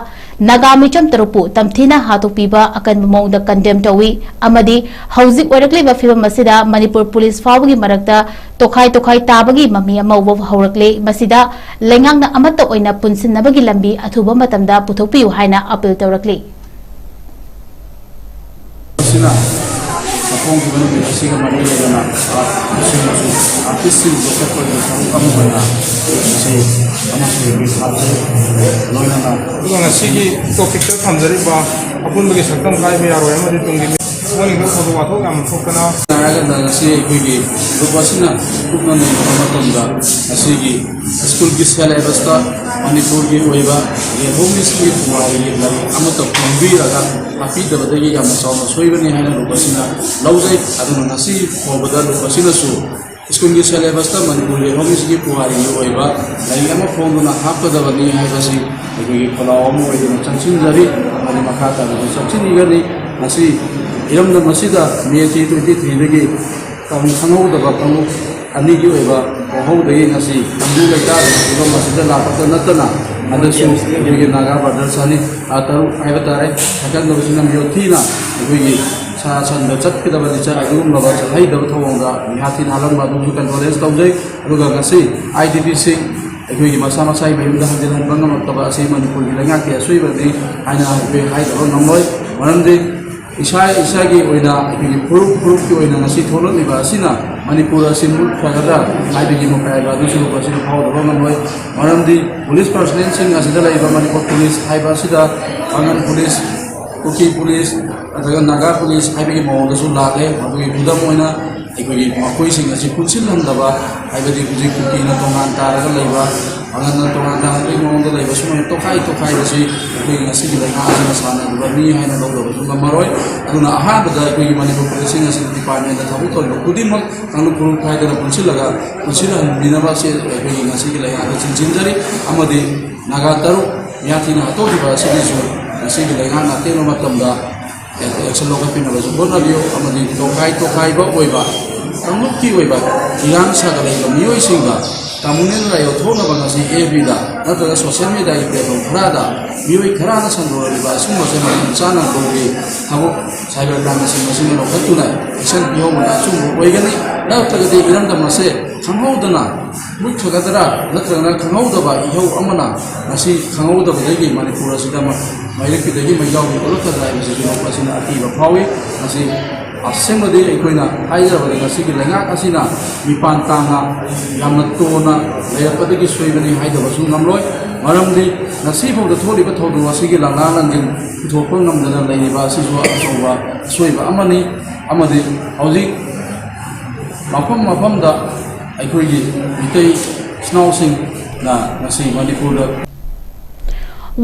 ꯅꯥꯒꯥ ꯃꯤꯆꯝ ꯇꯔꯨꯛꯄꯨ ꯇꯝꯊꯤꯅ ꯍꯥꯠꯇꯣꯛꯄꯤꯕ ꯑꯀꯟꯕ ꯃꯑꯣꯡꯗ ꯀꯟꯗꯦꯝ ꯇꯧꯏ ꯑꯃꯗꯤ ꯍꯧꯖꯤꯛ ꯑꯣꯏꯔꯛꯂꯤꯕ ꯐꯤꯕꯝ ꯑꯁꯤꯗ ꯃꯅꯤꯄꯨꯔ ꯄꯨꯂꯤꯁ ꯐꯥꯎꯕꯒꯤ ꯃꯔꯛꯇ ꯇꯣꯈꯥꯏ ꯇꯣꯈꯥꯏ ꯇꯥꯕꯒꯤ ꯃꯃꯤ ꯑꯃ ꯎꯕ ꯍꯧꯔꯛꯂꯦ꯫ ꯃꯁꯤꯗ ꯂꯩꯉꯥꯛꯅ ꯑꯃꯠꯇ ꯑꯣꯏꯅ ꯄꯨꯟꯁꯤꯟꯅꯕꯒꯤ ꯂꯝꯕꯤ ꯑꯊꯨꯕ ꯃꯇꯝꯗ ꯄꯨꯊꯣꯛꯄꯤꯌꯨ ꯍꯥꯏꯅ ꯑꯄꯤꯜ ꯇꯧꯔꯛꯂꯤ꯫ ꯑꯁꯤꯅ ꯃꯈꯣꯡꯒꯤ ꯃꯅꯨꯡꯗ ꯑꯁꯤꯒ ꯃꯔꯤ ꯂꯩꯅꯅ ꯑꯥꯔꯇꯤꯁꯁꯤꯡ ꯑꯁꯤ ꯑꯥꯔꯇꯤꯁꯁꯤꯡ ꯂꯧꯈꯠꯄꯒꯤ ꯊꯕꯛ ꯑꯃ ꯑꯣꯏꯅ ꯑꯁꯤ ꯑꯃꯁꯨ ꯁꯥꯖꯩ꯫ ꯂꯣꯏꯅꯅ ꯑꯗꯨꯒ ꯉꯁꯤꯒꯤ ꯇꯣꯄꯤꯛꯇ ꯊꯝꯖꯔꯤꯕ ꯑꯄꯨꯟꯕꯒꯤ ꯁꯛꯇꯝ ꯀꯥꯏꯕ ꯌꯥꯔꯣꯏ ꯑꯃꯗꯤ ꯇꯨꯡꯒꯤ ꯃꯤꯠꯌꯦꯡꯗ ꯊꯧꯗꯣꯛ ꯋꯥꯊꯣꯛ ꯌꯥꯝꯅ ꯊꯣꯛꯇꯅ ꯍꯥꯏꯔꯒꯅ ꯉꯁꯤ ꯑꯩꯈꯣꯏꯒꯤ ꯒ꯭ꯔꯨꯞ ꯑꯁꯤꯅ ꯀꯨꯞꯅ ꯅꯩꯅꯕ ꯃꯇꯝꯗ ꯑꯁꯤꯒꯤ ꯁ꯭ꯀꯨꯜꯒꯤ ꯁꯦꯂꯦꯕꯁꯇ ꯃꯅꯤꯄꯨꯔꯒꯤ ꯑꯣꯏꯕ ꯔꯦꯐꯣꯔꯃꯤꯁꯀꯤ ꯄꯨꯋꯥꯔꯤꯒꯤ ꯂꯥꯏꯔꯤꯛ ꯑꯃꯠꯇ ꯐꯣꯡꯕꯤꯔꯒ ꯇꯥꯛꯄꯤꯗꯕꯗꯒꯤ ꯌꯥꯝꯅ ꯆꯥꯎꯅ ꯁꯣꯏꯕꯅꯤ ꯍꯥꯏꯅ ꯂꯨꯕꯁꯤꯅ ꯂꯧꯖꯩ꯫ ꯑꯗꯨꯅ ꯉꯁꯤ ꯐꯥꯎꯕꯗ ꯂꯨꯕꯁꯤꯅꯁꯨ ꯁ꯭ꯀꯨꯜꯒꯤ ꯁꯦꯂꯦꯕꯁꯇ ꯃꯅꯤꯄꯨꯔ ꯔꯦꯐꯣꯔꯃꯤꯁꯀꯤ ꯄꯨꯋꯥꯔꯤꯒꯤ ꯑꯣꯏꯕ ꯂꯥꯏꯔꯤꯛ ꯑꯃ ꯐꯣꯡꯗꯨꯅ ꯍꯥꯞꯀꯗꯕꯅꯤ ꯍꯥꯏꯕꯁꯤ ꯑꯩꯈꯣꯏꯒꯤ ꯈꯣꯜꯂꯥꯎ ꯑꯃ ꯑꯣꯏꯗꯨꯅ ꯆꯪꯁꯤꯟꯖꯔꯤ꯫ ꯑꯃꯗꯤ ꯃꯈꯥ ꯇꯥꯅꯁꯨ ꯆꯪꯁꯤꯟꯅꯤꯡꯒꯅꯤ꯫ ꯉꯁꯤ ꯏꯔꯝꯗꯝ ꯑꯁꯤꯗ ꯃꯦ ꯇ꯭ꯋꯦꯟꯇꯤ ꯊ꯭ꯔꯤꯗꯒꯤ ꯇꯧꯐꯝ ꯈꯪꯍꯧꯗꯕ ꯀꯥꯡꯂꯨꯞ ꯑꯅꯤꯒꯤ ꯑꯣꯏꯕ ꯋꯥꯍꯧꯗꯒꯤ ꯉꯁꯤ ꯅꯝꯕꯨꯜ ꯂꯩꯇꯥꯗꯕ ꯐꯤꯕꯝ ꯑꯁꯤꯗ ꯂꯥꯛꯄꯇ ꯅꯠꯇꯅ ꯍꯟꯗꯛꯁꯨ ꯑꯩꯈꯣꯏꯒꯤ ꯅꯥꯒꯥ ꯕ꯭ꯔꯗꯔꯁ ꯑꯅꯤ, ꯑꯥ, ꯇꯔꯨꯛ ꯍꯥꯏꯕ ꯇꯥꯔꯦ, ꯁꯥꯏꯀꯜꯗꯕꯁꯤꯅ ꯃꯤꯑꯣꯠ ꯊꯤꯅ ꯑꯩꯈꯣꯏꯒꯤ ꯁꯥ ꯁꯟꯗ ꯆꯠꯀꯗꯕ ꯂꯤꯆꯠ ꯑꯗꯨꯒꯨꯝꯂꯕ ꯆꯠꯍꯩꯗꯕ ꯊꯧꯑꯣꯡꯗ ꯃꯤꯍꯥꯠ ꯊꯤꯅ ꯍꯥꯠꯂꯝꯕ ꯑꯗꯨꯁꯨ ꯀꯟꯗꯣꯂꯦꯟꯁ ꯇꯧꯖꯩ꯫ ꯑꯗꯨꯒ ꯉꯁꯤ ꯑꯥꯏ ꯗꯤ ꯄꯤꯁꯤꯡ ꯑꯩꯈꯣꯏꯒꯤ ꯃꯁꯥ ꯃꯁꯥꯒꯤ ꯃꯌꯨꯝꯗ ꯍꯟꯖꯤꯟꯍꯟꯕ ꯉꯝꯂꯛꯇꯕ ꯑꯁꯤ ꯃꯅꯤꯄꯨꯔꯒꯤ ꯂꯩꯉꯥꯛꯀꯤ ꯑꯁꯣꯏꯕꯅꯤ ꯍꯥꯏꯅ ꯑꯩꯈꯣꯏ ꯍꯥꯏꯗꯕ ꯉꯝꯂꯣꯏ꯫ ꯃꯔꯝꯗꯤ ꯏꯁꯥ ꯏꯁꯥꯒꯤ ꯑꯣꯏꯅ ꯑꯩꯈꯣꯏꯒꯤ ꯐꯨꯔꯨꯞ ꯐꯨꯔꯨꯞꯀꯤ ꯑꯣꯏꯅ ꯉꯁꯤ ꯊꯣꯛꯂꯛꯂꯤꯕ ꯑꯁꯤꯅ ꯃꯅꯤꯄꯨꯔ ꯑꯁꯤ ꯃꯨꯠꯈ꯭ꯔꯒꯗ꯭ꯔꯥ ꯍꯥꯏꯕꯒꯤ ꯃꯈꯥꯏꯕ ꯑꯗꯨꯁꯨ ꯃꯁꯤꯗ ꯐꯥꯎꯗꯕ ꯉꯝꯂꯣꯏ꯫ ꯃꯔꯝꯗꯤ ꯄꯨꯂꯤꯁ ꯄꯥꯔꯁꯣꯅꯦꯜꯁꯤꯡ ꯑꯁꯤꯗ ꯂꯩꯔꯤꯕ ꯃꯅꯤꯄꯨꯔ ꯄꯨꯂꯤꯁ ꯍꯥꯏꯕ ꯑꯁꯤꯗ ꯄꯥꯡꯒꯜ ꯄꯨꯂꯤꯁ, ꯀꯨꯀꯤ ꯄꯨꯂꯤꯁ ꯅꯠꯇ꯭ꯔꯒ ꯅꯥꯒꯥ ꯄꯨꯂꯤꯁ ꯍꯥꯏꯕꯒꯤ ꯃꯑꯣꯡꯗꯁꯨ ꯂꯥꯛꯂꯦ꯫ ꯃꯗꯨꯒꯤ ꯈꯨꯗꯝ ꯑꯣꯏꯅ ꯑꯩꯈꯣꯏꯒꯤ ꯃꯈꯣꯏꯁꯤꯡ ꯑꯁꯤ ꯄꯨꯟꯁꯤꯜꯍꯟꯗꯕ, ꯍꯥꯏꯕꯗꯤ ꯍꯧꯖꯤꯛ ꯀꯨꯀꯤꯅ ꯇꯣꯉꯥꯟ ꯇꯥꯔꯒ ꯂꯩꯕ, ꯄꯥꯡꯒꯜꯅ ꯇꯣꯉꯥꯟ ꯇꯥꯔꯛꯄꯒꯤ ꯃꯑꯣꯡꯗ ꯂꯩꯕ ꯁꯨꯃꯥꯏꯅ ꯇꯣꯈꯥꯏ ꯇꯣꯈꯥꯏꯕꯁꯤ ꯑꯩꯈꯣꯏ ꯉꯁꯤꯒꯤ ꯂꯩꯉꯥꯛ ꯑꯁꯤꯅ ꯁꯥꯟꯅꯔꯤꯕꯅꯤ ꯍꯥꯏꯅ ꯂꯧꯗꯕꯁꯨ ꯉꯝꯃꯔꯣꯏ꯫ ꯑꯗꯨꯅ ꯑꯍꯥꯟꯕꯗ ꯑꯩꯈꯣꯏꯒꯤ ꯃꯅꯤꯄꯨꯔ ꯄꯨꯂꯤꯁꯁꯤꯡ ꯑꯁꯤ ꯗꯤꯄꯥꯔꯠꯃꯦꯟꯗ ꯊꯕꯛ ꯇꯧꯔꯤꯕ ꯈꯨꯗꯤꯡꯃꯛ ꯀꯥꯡꯂꯨꯞ ꯐꯨꯔꯨꯞ ꯈꯥꯏꯗꯅ ꯄꯨꯟꯁꯤꯜꯂꯒ ꯄꯨꯟꯁꯤꯜꯍꯟꯕꯤꯅꯕ ꯑꯁꯤ ꯑꯩꯈꯣꯏꯒꯤ ꯉꯁꯤꯒꯤ ꯂꯩꯉꯥꯛꯇ ꯆꯤꯡꯁꯤꯟꯖꯔꯤ꯫ ꯑꯃꯗꯤ ꯅꯥꯒꯥ ꯇꯔꯨꯛ ꯃꯤꯍꯥꯠ ꯊꯤꯅ ꯍꯥꯠꯇꯣꯛꯈꯤꯕ ꯑꯁꯤꯒꯤꯁꯨ ꯉꯁꯤꯒꯤ ꯂꯩꯉꯥꯛꯅ ꯑꯇꯦꯟꯕ ꯃꯇꯝꯗ ꯑꯦꯛꯁꯟ ꯂꯧꯈꯠꯄꯤꯅꯕꯁꯨ ꯍꯣꯠꯅꯕꯤꯌꯨ꯫ ꯑꯃꯗꯤ ꯇꯣꯈꯥꯏ ꯇꯣꯈꯥꯏꯕ ꯑꯣꯏꯕ ꯀꯥꯡꯂꯨꯞꯀꯤ ꯑꯣꯏꯕ ꯏꯔꯥꯡ ꯁꯥꯒꯠꯂꯛꯏꯕ ꯃꯤꯑꯣꯏꯁꯤꯡꯗ ꯀꯝꯃꯨꯅꯦꯜ ꯔꯥꯏꯌꯣ ꯊꯣꯛꯅꯕ ꯉꯁꯤ ꯑꯦꯐ ꯕꯤꯗ ꯅꯠꯇ꯭ꯔꯒ ꯁꯣꯁꯤꯌꯦꯜ ꯃꯤꯗꯤꯌꯥꯒꯤ ꯄ꯭ꯂꯦꯠꯐꯣꯝ ꯈꯔꯗ ꯃꯤꯑꯣꯏ ꯈꯔꯅ ꯁꯟꯗꯣꯔꯛꯂꯤꯕ ꯑꯁꯤꯒꯨꯝꯕꯁꯦ ꯃꯇꯝ ꯆꯥꯅ ꯇꯧꯕꯤ ꯊꯕꯛ ꯁꯥꯏꯕꯔ ꯀ꯭ꯔꯥꯏꯝꯅꯆꯤꯡꯕꯁꯤꯡꯅ ꯂꯧꯈꯠꯇꯨꯅ ꯑꯦꯛꯁꯟ ꯄꯤꯍꯧꯕꯅ ꯑꯆꯨꯝꯕ ꯑꯣꯏꯒꯅꯤ꯫ ꯅꯠꯇ꯭ꯔꯒꯗꯤ ꯏꯔꯝꯗꯝ ꯑꯁꯦ ꯈꯪꯍꯧꯗꯅ ꯃꯨꯠꯈ꯭ꯔꯒꯗ꯭ꯔꯥ ꯅꯠꯇ꯭ꯔꯒꯅ ꯈꯪꯍꯧꯗꯕ ꯏꯍꯧ ꯑꯃꯅ ꯉꯁꯤ ꯈꯪꯍꯧꯗꯕꯗꯒꯤ ꯃꯅꯤꯄꯨꯔ ꯑꯁꯤꯗ ꯃ-, ꯃꯩꯔꯛꯀꯤꯗꯒꯤ ꯃꯩꯖꯥꯎꯒꯤ ꯑꯣꯜꯂꯛꯀꯗ꯭ꯔꯥ ꯍꯥꯏꯕꯁꯤꯁꯨ ꯅꯣꯛꯄ ꯑꯁꯤꯅ ꯑꯀꯤꯕ ꯐꯥꯎꯏ꯫ ꯃꯁꯤ ꯑꯁꯦꯡꯕꯗꯤ ꯑꯩꯈꯣꯏꯅ ꯍꯥꯏꯖꯔꯕꯗ ꯉꯁꯤꯒꯤ ꯂꯩꯉꯥꯛ ꯑꯁꯤꯅ ꯃꯤꯄꯥꯟ ꯇꯥꯡꯅ ꯌꯥꯝꯅ ꯇꯣꯟꯅ ꯂꯩꯔꯛꯄꯗꯒꯤ ꯁꯣꯏꯕꯅꯤ ꯍꯥꯏꯗꯕꯁꯨ ꯉꯝꯂꯣꯏ꯫ ꯃꯔꯝꯗꯤ ꯉꯁꯤ ꯐꯥꯎꯗ ꯊꯣꯛꯂꯤꯕ ꯊꯧꯗꯣꯛ ꯑꯁꯤꯒꯤ ꯂꯥꯡꯂꯥ ꯂꯥꯡꯖꯤꯟ ꯄꯨꯊꯣꯛꯄ ꯉꯝꯗꯅ ꯂꯩꯔꯤꯕ ꯑꯁꯤꯁꯨ ꯑꯆꯧꯕ ꯑꯁꯣꯏꯕ ꯑꯃꯅꯤ꯫ ꯑꯃꯗꯤ ꯍꯧꯖꯤꯛ ꯃꯐꯝ ꯃꯐꯝꯗ ꯑꯩꯈꯣꯏꯒꯤ ꯃꯤꯇꯩ ꯏꯆꯤꯟ ꯏꯅꯥꯎꯁꯤꯡꯅ ꯉꯁꯤ ꯃꯅꯤꯄꯨꯔꯗ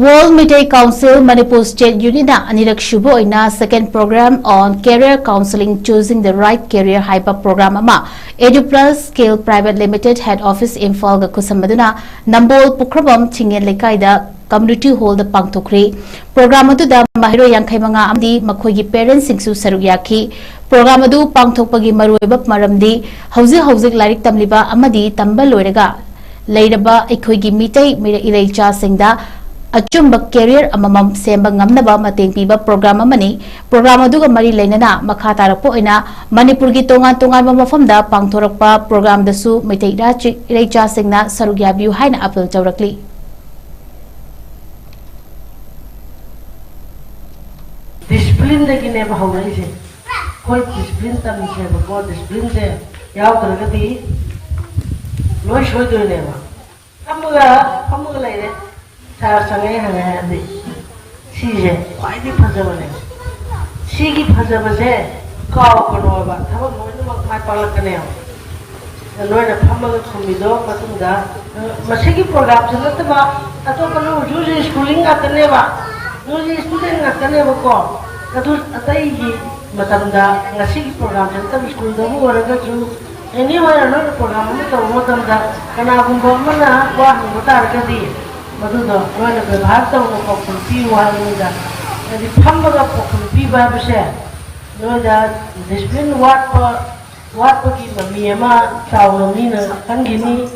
World Meitei Council Manipur State Unit ꯅ ꯑꯅꯤꯔꯛ ꯁꯨꯕ ꯑꯣꯏꯅ Second Program on Career Counseling Choosing the Right Career ꯍꯥꯏꯕ ꯄ꯭ꯔꯣꯒ꯭ꯔꯥꯝ ꯑꯃ Eduplus Skill Private Limited Head Office ꯏꯝꯐꯥꯜꯒ ꯈꯨꯠꯁꯝꯅꯗꯨꯅ ꯅꯝꯕꯣꯜ ꯄꯨꯈ꯭ꯔꯕꯝ ꯆꯤꯡꯌꯦꯟ ꯂꯩꯀꯥꯏꯗ ꯀꯝꯃ꯭ꯌꯨꯅꯤꯇꯤ ꯍꯣꯜꯗ ꯄꯥꯡꯊꯣꯛꯈ꯭ꯔꯤ꯫ ꯄ꯭ꯔꯣꯒ꯭ꯔꯥꯝ ꯑꯗꯨꯗ ꯃꯍꯩꯔꯣꯏ ꯌꯥꯡꯈꯩ ꯃꯉꯥ ꯑꯃꯗꯤ ꯃꯈꯣꯏꯒꯤ ꯄꯦꯔꯦꯟꯁꯁꯤꯡꯁꯨ ꯁꯔꯨꯛ ꯌꯥꯈꯤ꯫ ꯄ꯭ꯔꯣꯒ꯭ꯔꯥꯝ ꯑꯗꯨ ꯄꯥꯡꯊꯣꯛꯄꯒꯤ ꯃꯔꯨꯑꯣꯏꯕ ꯃꯔꯝꯗꯤ ꯍꯧꯖꯤꯛ ꯍꯧꯖꯤꯛ ꯂꯥꯏꯔꯤꯛ ꯇꯝꯂꯤꯕ ꯑꯃꯗꯤ ꯇꯝꯕ ꯂꯣꯏꯔꯒ ꯂꯩꯔꯕ ꯑꯩꯈꯣꯏꯒꯤ ꯃꯤꯇꯩ ꯃꯤꯔ-, ꯏꯔꯩꯆꯥꯁꯤꯡꯗ ꯑꯆꯨꯝꯕ ꯀꯦꯔꯤꯌꯔ ꯑꯃꯃꯝ ꯁꯦꯝꯕ ꯉꯝꯅꯕ ꯃꯇꯦꯡ ꯄꯤꯕ ꯄ꯭ꯔꯣꯒ꯭ꯔꯥꯝ ꯑꯃꯅꯤ꯫ ꯄ꯭ꯔꯣꯒ꯭ꯔꯥꯝ ꯑꯗꯨꯒ ꯃꯔꯤ ꯂꯩꯅꯅ ꯃꯈꯥ ꯇꯥꯔꯛꯄ ꯑꯣꯏꯅ ꯃꯅꯤꯄꯨꯔꯒꯤ ꯇꯣꯉꯥꯟ ꯇꯣꯉꯥꯟꯕ ꯃꯐꯝꯗ ꯄꯥꯡꯊꯣꯔꯛꯄ ꯄ꯭ꯔꯣꯒ꯭ꯔꯥꯝꯗꯁꯨ ꯃꯩꯇꯩ ꯏꯔꯥꯆꯤ-, ꯏꯔꯩꯆꯥꯁꯤꯡꯅ ꯁꯔꯨꯛ ꯌꯥꯕꯤꯌꯨ ꯍꯥꯏꯅ ꯑꯄꯤꯜ ꯇꯧꯔꯛꯂꯤ꯫ ꯗꯤꯁꯤꯄ꯭ꯂꯤꯟꯗꯒꯤꯅꯦꯕ ꯍꯧꯔꯛꯏꯁꯦ꯫ ꯑꯩꯈꯣꯏ ꯗꯤꯁꯤꯄ꯭ꯂꯤꯟ ꯇꯝꯃꯤꯁꯦꯕꯀꯣ, ꯗꯤꯁꯤꯄ꯭ꯂꯤꯟꯁꯦ ꯌꯥꯎꯗ꯭ꯔꯒꯗꯤ ꯂꯣꯏ ꯁꯣꯏꯗꯣꯏꯅꯦꯕ꯫ ꯐꯝꯃꯒ, ꯐꯝꯃꯒ ꯂꯩꯔꯦ, ꯁꯥꯔ ꯆꯪꯉꯛꯑꯦ ꯍꯪꯉꯦ ꯍꯥꯏꯔꯗꯤ ꯁꯤꯁꯦ ꯈ꯭ꯋꯥꯏꯗꯒꯤ ꯐꯖꯕꯅꯦ꯫ ꯁꯤꯒꯤ ꯐꯖꯕꯁꯦ ꯀꯥꯎꯒꯅꯣꯕ, ꯊꯕꯛ ꯂꯣꯏꯅꯃꯛ ꯃꯥꯏ ꯄꯥꯛꯂꯛꯀꯅꯦꯕ꯫ ꯅꯣꯏꯅ ꯐꯝꯃꯒ ꯈꯨꯝꯃꯤꯗꯣ ꯃꯇꯨꯡꯗ, ꯑ, ꯃꯁꯤꯒꯤ ꯄ꯭ꯔꯣꯒ꯭ꯔꯥꯝꯁꯤ ꯅꯠꯇꯕ ꯑꯇꯣꯞꯄ ꯅꯣꯏ ꯍꯧꯖꯤꯛ ꯍꯧꯖꯤꯛ ꯁ꯭ꯀꯨꯂꯤꯡ ꯉꯥꯛꯇꯅꯦꯕ, ꯅꯣꯏ ꯍꯧꯖꯤꯛ ꯁ꯭ꯇꯨꯗꯦꯟ ꯉꯥꯛꯇꯅꯦꯕꯀꯣ꯫ ꯑꯗꯨ ꯑꯇꯩꯒꯤ ꯃꯇꯝꯗ ꯉꯁꯤꯒꯤ ꯄ꯭ꯔꯣꯒ꯭ꯔꯥꯝꯁꯤ ꯅꯠꯇꯕ ꯁ꯭ꯀꯨꯜꯗꯕꯨ ꯑꯣꯏꯔꯒꯁꯨ ꯑꯦꯅꯤ ꯑꯣꯏꯅ ꯅꯣꯏꯅ ꯄ꯭ꯔꯣꯒ꯭ꯔꯥꯝ ꯑꯃ ꯇꯧꯕ ꯃꯇꯝꯗ ꯀꯅꯥꯒꯨꯝꯕ ꯑꯃꯅ ꯋꯥ ꯍꯪꯕ ꯇꯥꯔꯒꯗꯤ ꯃꯗꯨꯗꯣ ꯅꯣꯏꯅ ꯕꯦꯕꯥꯔ ꯇꯧꯅ ꯄꯥꯎꯈꯨꯝ ꯄꯤꯌꯨ ꯍꯥꯏꯕꯅꯤꯗ꯫ ꯍꯥꯏꯗꯤ ꯐꯝꯃꯒ ꯄꯥꯎꯈꯨꯝ ꯄꯤꯕ ꯍꯥꯏꯕꯁꯦ ꯅꯣꯏꯗ ꯗꯤꯁꯤꯄ꯭ꯂꯤꯟ ꯋꯥꯠꯄ ꯋꯥꯠꯄꯒꯤ ꯃꯃꯤ ꯑꯃ ꯆꯥꯎꯅ ꯃꯤꯅ ꯈꯟꯈꯤꯅꯤ꯫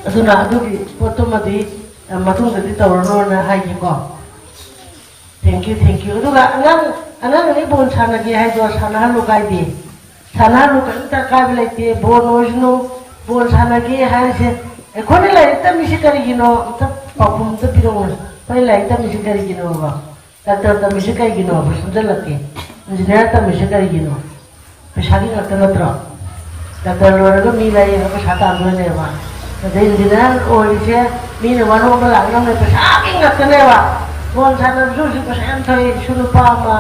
ꯑꯗꯨꯅ ꯑꯗꯨꯒꯤ ꯄꯣꯠꯇꯨꯃꯗꯤ ꯃꯇꯨꯡꯗꯗꯤ ꯇꯧꯔꯅꯣꯅ ꯍꯥꯏꯒꯦꯀꯣ꯫ Thank you, thank you. ꯑꯗꯨꯒ ꯑꯉꯥꯡ ꯑꯉꯥꯡ ꯑꯅꯤ ꯕꯣꯜ ꯁꯥꯟꯅꯒꯦ ꯍꯥꯏꯗꯣ ꯁꯥꯟꯅꯍꯜꯂꯨ ꯀꯥꯏꯗꯦ꯫ ꯁꯥꯟꯅꯍꯜꯂꯨ, ꯀꯔꯤꯝꯇ ꯑꯀꯥꯏꯕ ꯂꯩꯇꯦ꯫ ꯕꯣꯜ ꯑꯣꯏꯁꯅꯨ, ꯕꯣꯜ ꯁꯥꯟꯅꯒꯦ ꯍꯥꯏꯔꯤꯁꯦ꯫ ꯑꯩꯈꯣꯏꯅ ꯂꯥꯏꯔꯤꯛ ꯇꯝꯃꯤꯁꯤ ꯀꯔꯤꯒꯤꯅꯣ? ꯑꯝꯇ ꯄꯥꯎꯈꯨꯝ ꯑꯝꯇ ꯄꯤꯔꯛꯎꯅꯦ꯫ ꯑꯩꯈꯣꯏꯅ ꯂꯥꯏꯔꯤꯛ ꯇꯝꯃꯤꯁꯤ ꯀꯔꯤꯒꯤꯅꯣꯕ? ꯗꯥꯛꯇꯔ ꯇꯝꯃꯤꯁꯤ ꯀꯔꯤꯒꯤꯅꯣꯕ? ꯁꯝꯖꯜꯂꯛꯀꯦ꯫ ꯏꯟꯖꯤꯅꯤꯌꯥꯔ ꯇꯝꯃꯤꯁꯤ ꯀꯔꯤꯒꯤꯅꯣ? ꯄꯩꯁꯥꯒꯤ ꯉꯥꯛꯇ ꯅꯠꯇ꯭ꯔꯣ? ꯗꯥꯛꯇꯔ ꯂꯣꯏꯔꯒ ꯃꯤ ꯂꯥꯏꯌꯦꯡꯉꯒ ꯄꯩꯁꯥ ꯇꯥꯟꯗꯣꯏꯅꯦꯕ꯫ ꯑꯗꯩ ꯏꯟꯖꯤꯅꯤꯌꯥꯔ ꯑꯣꯏꯔꯤꯁꯦ ꯃꯤꯅ ꯋꯥꯅꯣꯝꯕ ꯂꯥꯛꯅꯕꯅꯦ, ꯄꯩꯁꯥꯒꯤ ꯉꯥꯛꯇꯅꯦꯕ꯫ ꯕꯣꯜ ꯁꯥꯟꯅꯕꯁꯨ ꯍꯧꯖꯤꯛ ꯄꯩꯁꯥ ꯌꯥꯝ ꯊꯣꯛꯑꯦ꯫ ꯏꯁꯨ ꯅꯨꯄꯥ ꯑꯃ